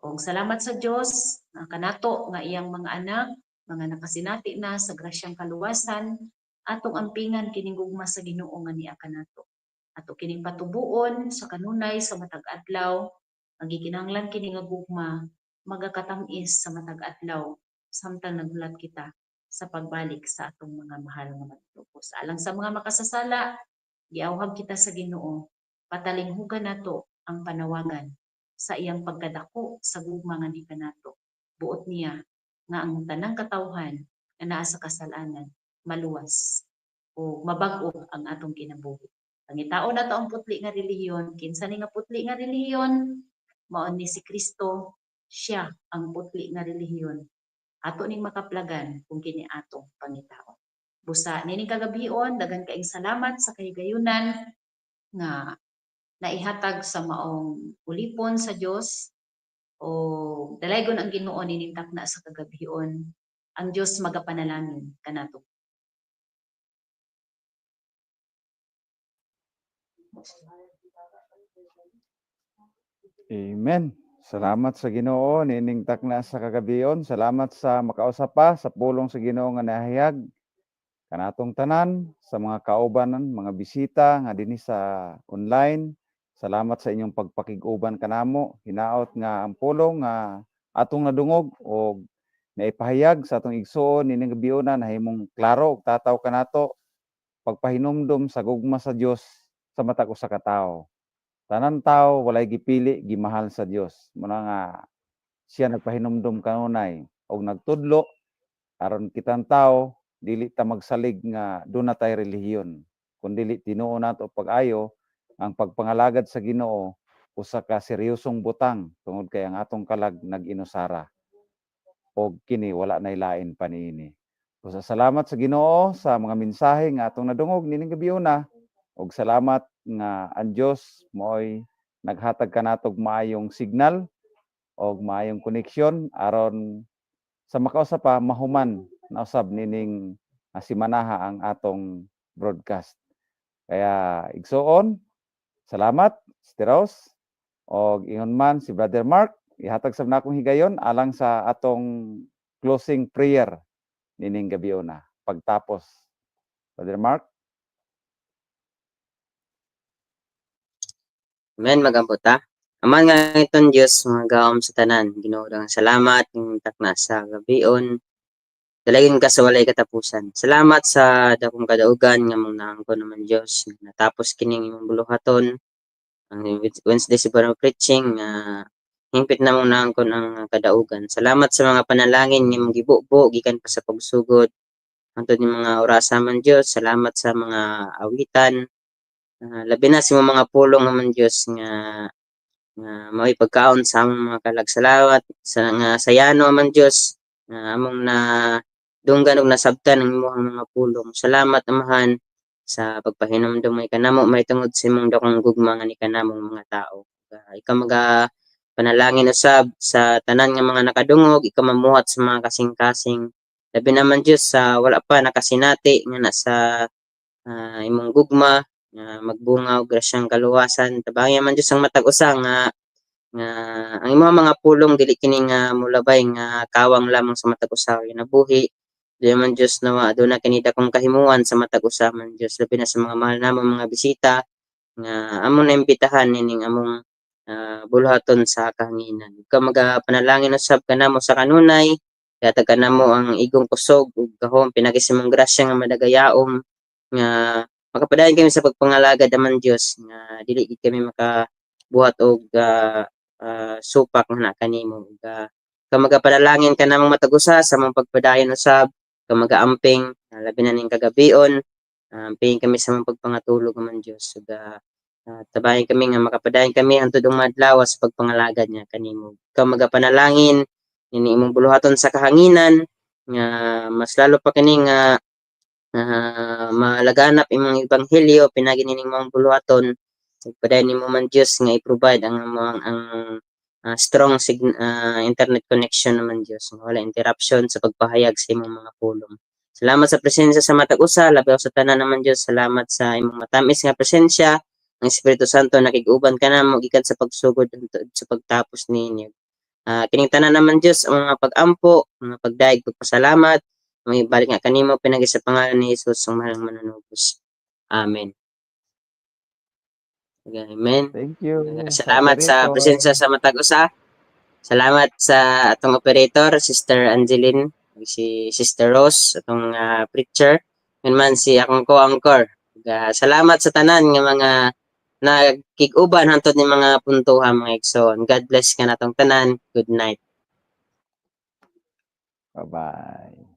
Og salamat sa Dios nga kanato nga iyang mga anak, mga nakasinati na sa grasyang kaluwasan, atong ampingan kining gugma sa Ginoo nga niya kanato. Ato kining patubuon sa kanunay sa matag adlaw, ang gikinahanglan kini nga gugma magakatam-is sa matag adlaw samtang naghulat kita sa pagbalik sa atong mga mahal nga manluluwas. Alang sa mga makasasala, giawhag kita sa Ginoo, patalinghugan nato ang panawagan sa iyang pagkadako sa gugma nga ni kanato. Buot niya nga ang tanang katawhan nga naa sa kasalanan maluwas o mabag-o ang atong kinabuhi. Pangitaon nato ang putli nga relihiyon, kinsa ni nga putli nga relihiyon? Mao ni si Kristo, siya ang putli nga relihiyon. Ato ning makaplagan kung kini atong pangitaon. Busa nining kagabion, daghan kaayong salamat sa kahigayunan nga naihatag sa maong ulipon sa Dios o dalaygon ang Ginoo nining takna sa kagabion. Ang Dios magapanalangin kanato. Amen. Salamat sa Ginoo niining takna sa kagabion. Salamat sa makausap pa sa pulong sa Ginoo nga nahayag kanatong tanan sa mga kaubanan, mga bisita nga dinhi sa online. Salamat sa inyong pagpakig-uban kanamo. Hinaot nga ang pulong nga atong nadungog og naipahayag sa atong igsuon niining gabiona nahimong klaro ug tataw kanato pagpahinumdom sa gugma sa Dios sa matag usa ka tawo. Tanan tawo walay gipili, gimahal sa Dios. Muna nga siya nagpahinumdom kanunay og nagtudlo aron kitang tawo dili ta magsalig nga duna tay relihiyon, kun dili tinuo nato pag-ayo ang pagpangalagad sa Ginoo usa ka seryosong butang tungod kay ang atong kalag nag-inusara og kini wala nay lain pa niini. Usa salamat sa Ginoo sa mga mensahe nga atong nadungog nining gabiuna og salamat nga ang Dios maoy naghatag kanatog maayong signal og maayong koneksyon aron sa makausa pa mahuman na usab nining simanaha ang atong broadcast. Kaya igsuon, salamat Sister Rose og ingon man si Brother Mark, ihatag sab nakong higayon alang sa atong closing prayer nining gabiuna pagtapos. Brother Mark. Amen, magampo ta. Aman nga itong Diyos, mga gaom sa tanan, Ginoo, daghang salamat ning takna sa gabion. Dalagin ka sa walay katapusan. Salamat sa dakong kadaugan nga mong naangkon naman Dios. Natapos kining imong buluhaton ang Wednesday Cebuano preaching nga hingpit na mong naangkon ang kadaugan. Salamat sa mga panalangin nga imong gibubo gikan pa sa pagsugod hangtod ning mga orasa man Dios. Salamat sa mga awitan. Labi na sa imong mga pulong naman Dios nga nga mao'y pagkaon sa among mga kalag. Salamat sa nga sayano man Dios nga among na dunggan og nasabtan ang imong mga pulong. Salamat, Amahan, sa pagpahinumdom may kanamo mahitungod sa imong dakong gugma nga ni kanamong mga tao. Ikaw maga panalangin usab sa tanan nga mga nakadungog, ikaw mamuhat sa mga kasing-kasing. Labi naman Dios sa wala pa nakasinati nga nasa imong gugma nga magbunga og grasyang kaluwasan. Tabangi man Dios ang matag usa nga nga ang imong mga pulong dili kini nga mulabay nga kawang lamang sa matag usa kinabuhi. Dili man Dios nawa aduna kini dakong kahimuan sa matag usa man Dios, labi na sa mga mahal namong mga bisita nga among naimbitahan nining among buluhaton sa kahanginan. Ikaw magapanalangin usab kanamo sa kanunay, ihatag kanamo ang igong kusog ug gahom pinagi sa imong grasya nga madagayaom nga makapadayon kami sa pagpangalagad aman Dios nga dili gid kami makabuhat og supak nga kanimo. Ug ikaw magapanalangin kanamong matag usa sa among pagpadayon usab, ikaw magaamping labi na ning kagabion, ampingin kami sa among pagpangatulog aman Dios ug tabangi kami nga makapadayon kami hangtod ug madlaw sa pagpangalagad niya kanimo. Ikaw magapanalangin nini imong buluhaton sa kahanginan nga mas lalo pa kini nga malaganap imong ebanghelyo pinagi nining maong buluhaton. Padayon nimo man Dios nga i-provide ang among ang Strong internet connection naman, Dios. Wala interruption sa pagpahayag sa imong mga pulong. Salamat sa presensya sa matag usa, labi sa tanan naman, Dios. Salamat sa imong matamis nga presensya. Ang Espiritu Santo nakig-uban ka namo gikan sa pagsugod hangtod sa pagtapos ninyo. Kining tanan naman, Dios, ang mga pag-ampo, mga pagdayeg, pagpasalamat, may balik nga kanimo pinagi sa pangalan ni Jesus ang mahal manunubos. Amen. Amen. Thank you. Salamat sa operator. presensya sa matag usa. Salamat sa atong operator, Sister Angeline, si Sister Rose, atong preacher, yun man si akong co-anchor. Salamat sa tanan nga mga nagkig-uban hantod ni mga puntuha, mga igsoon. God bless kanatong tanan. Good night. Bye-bye.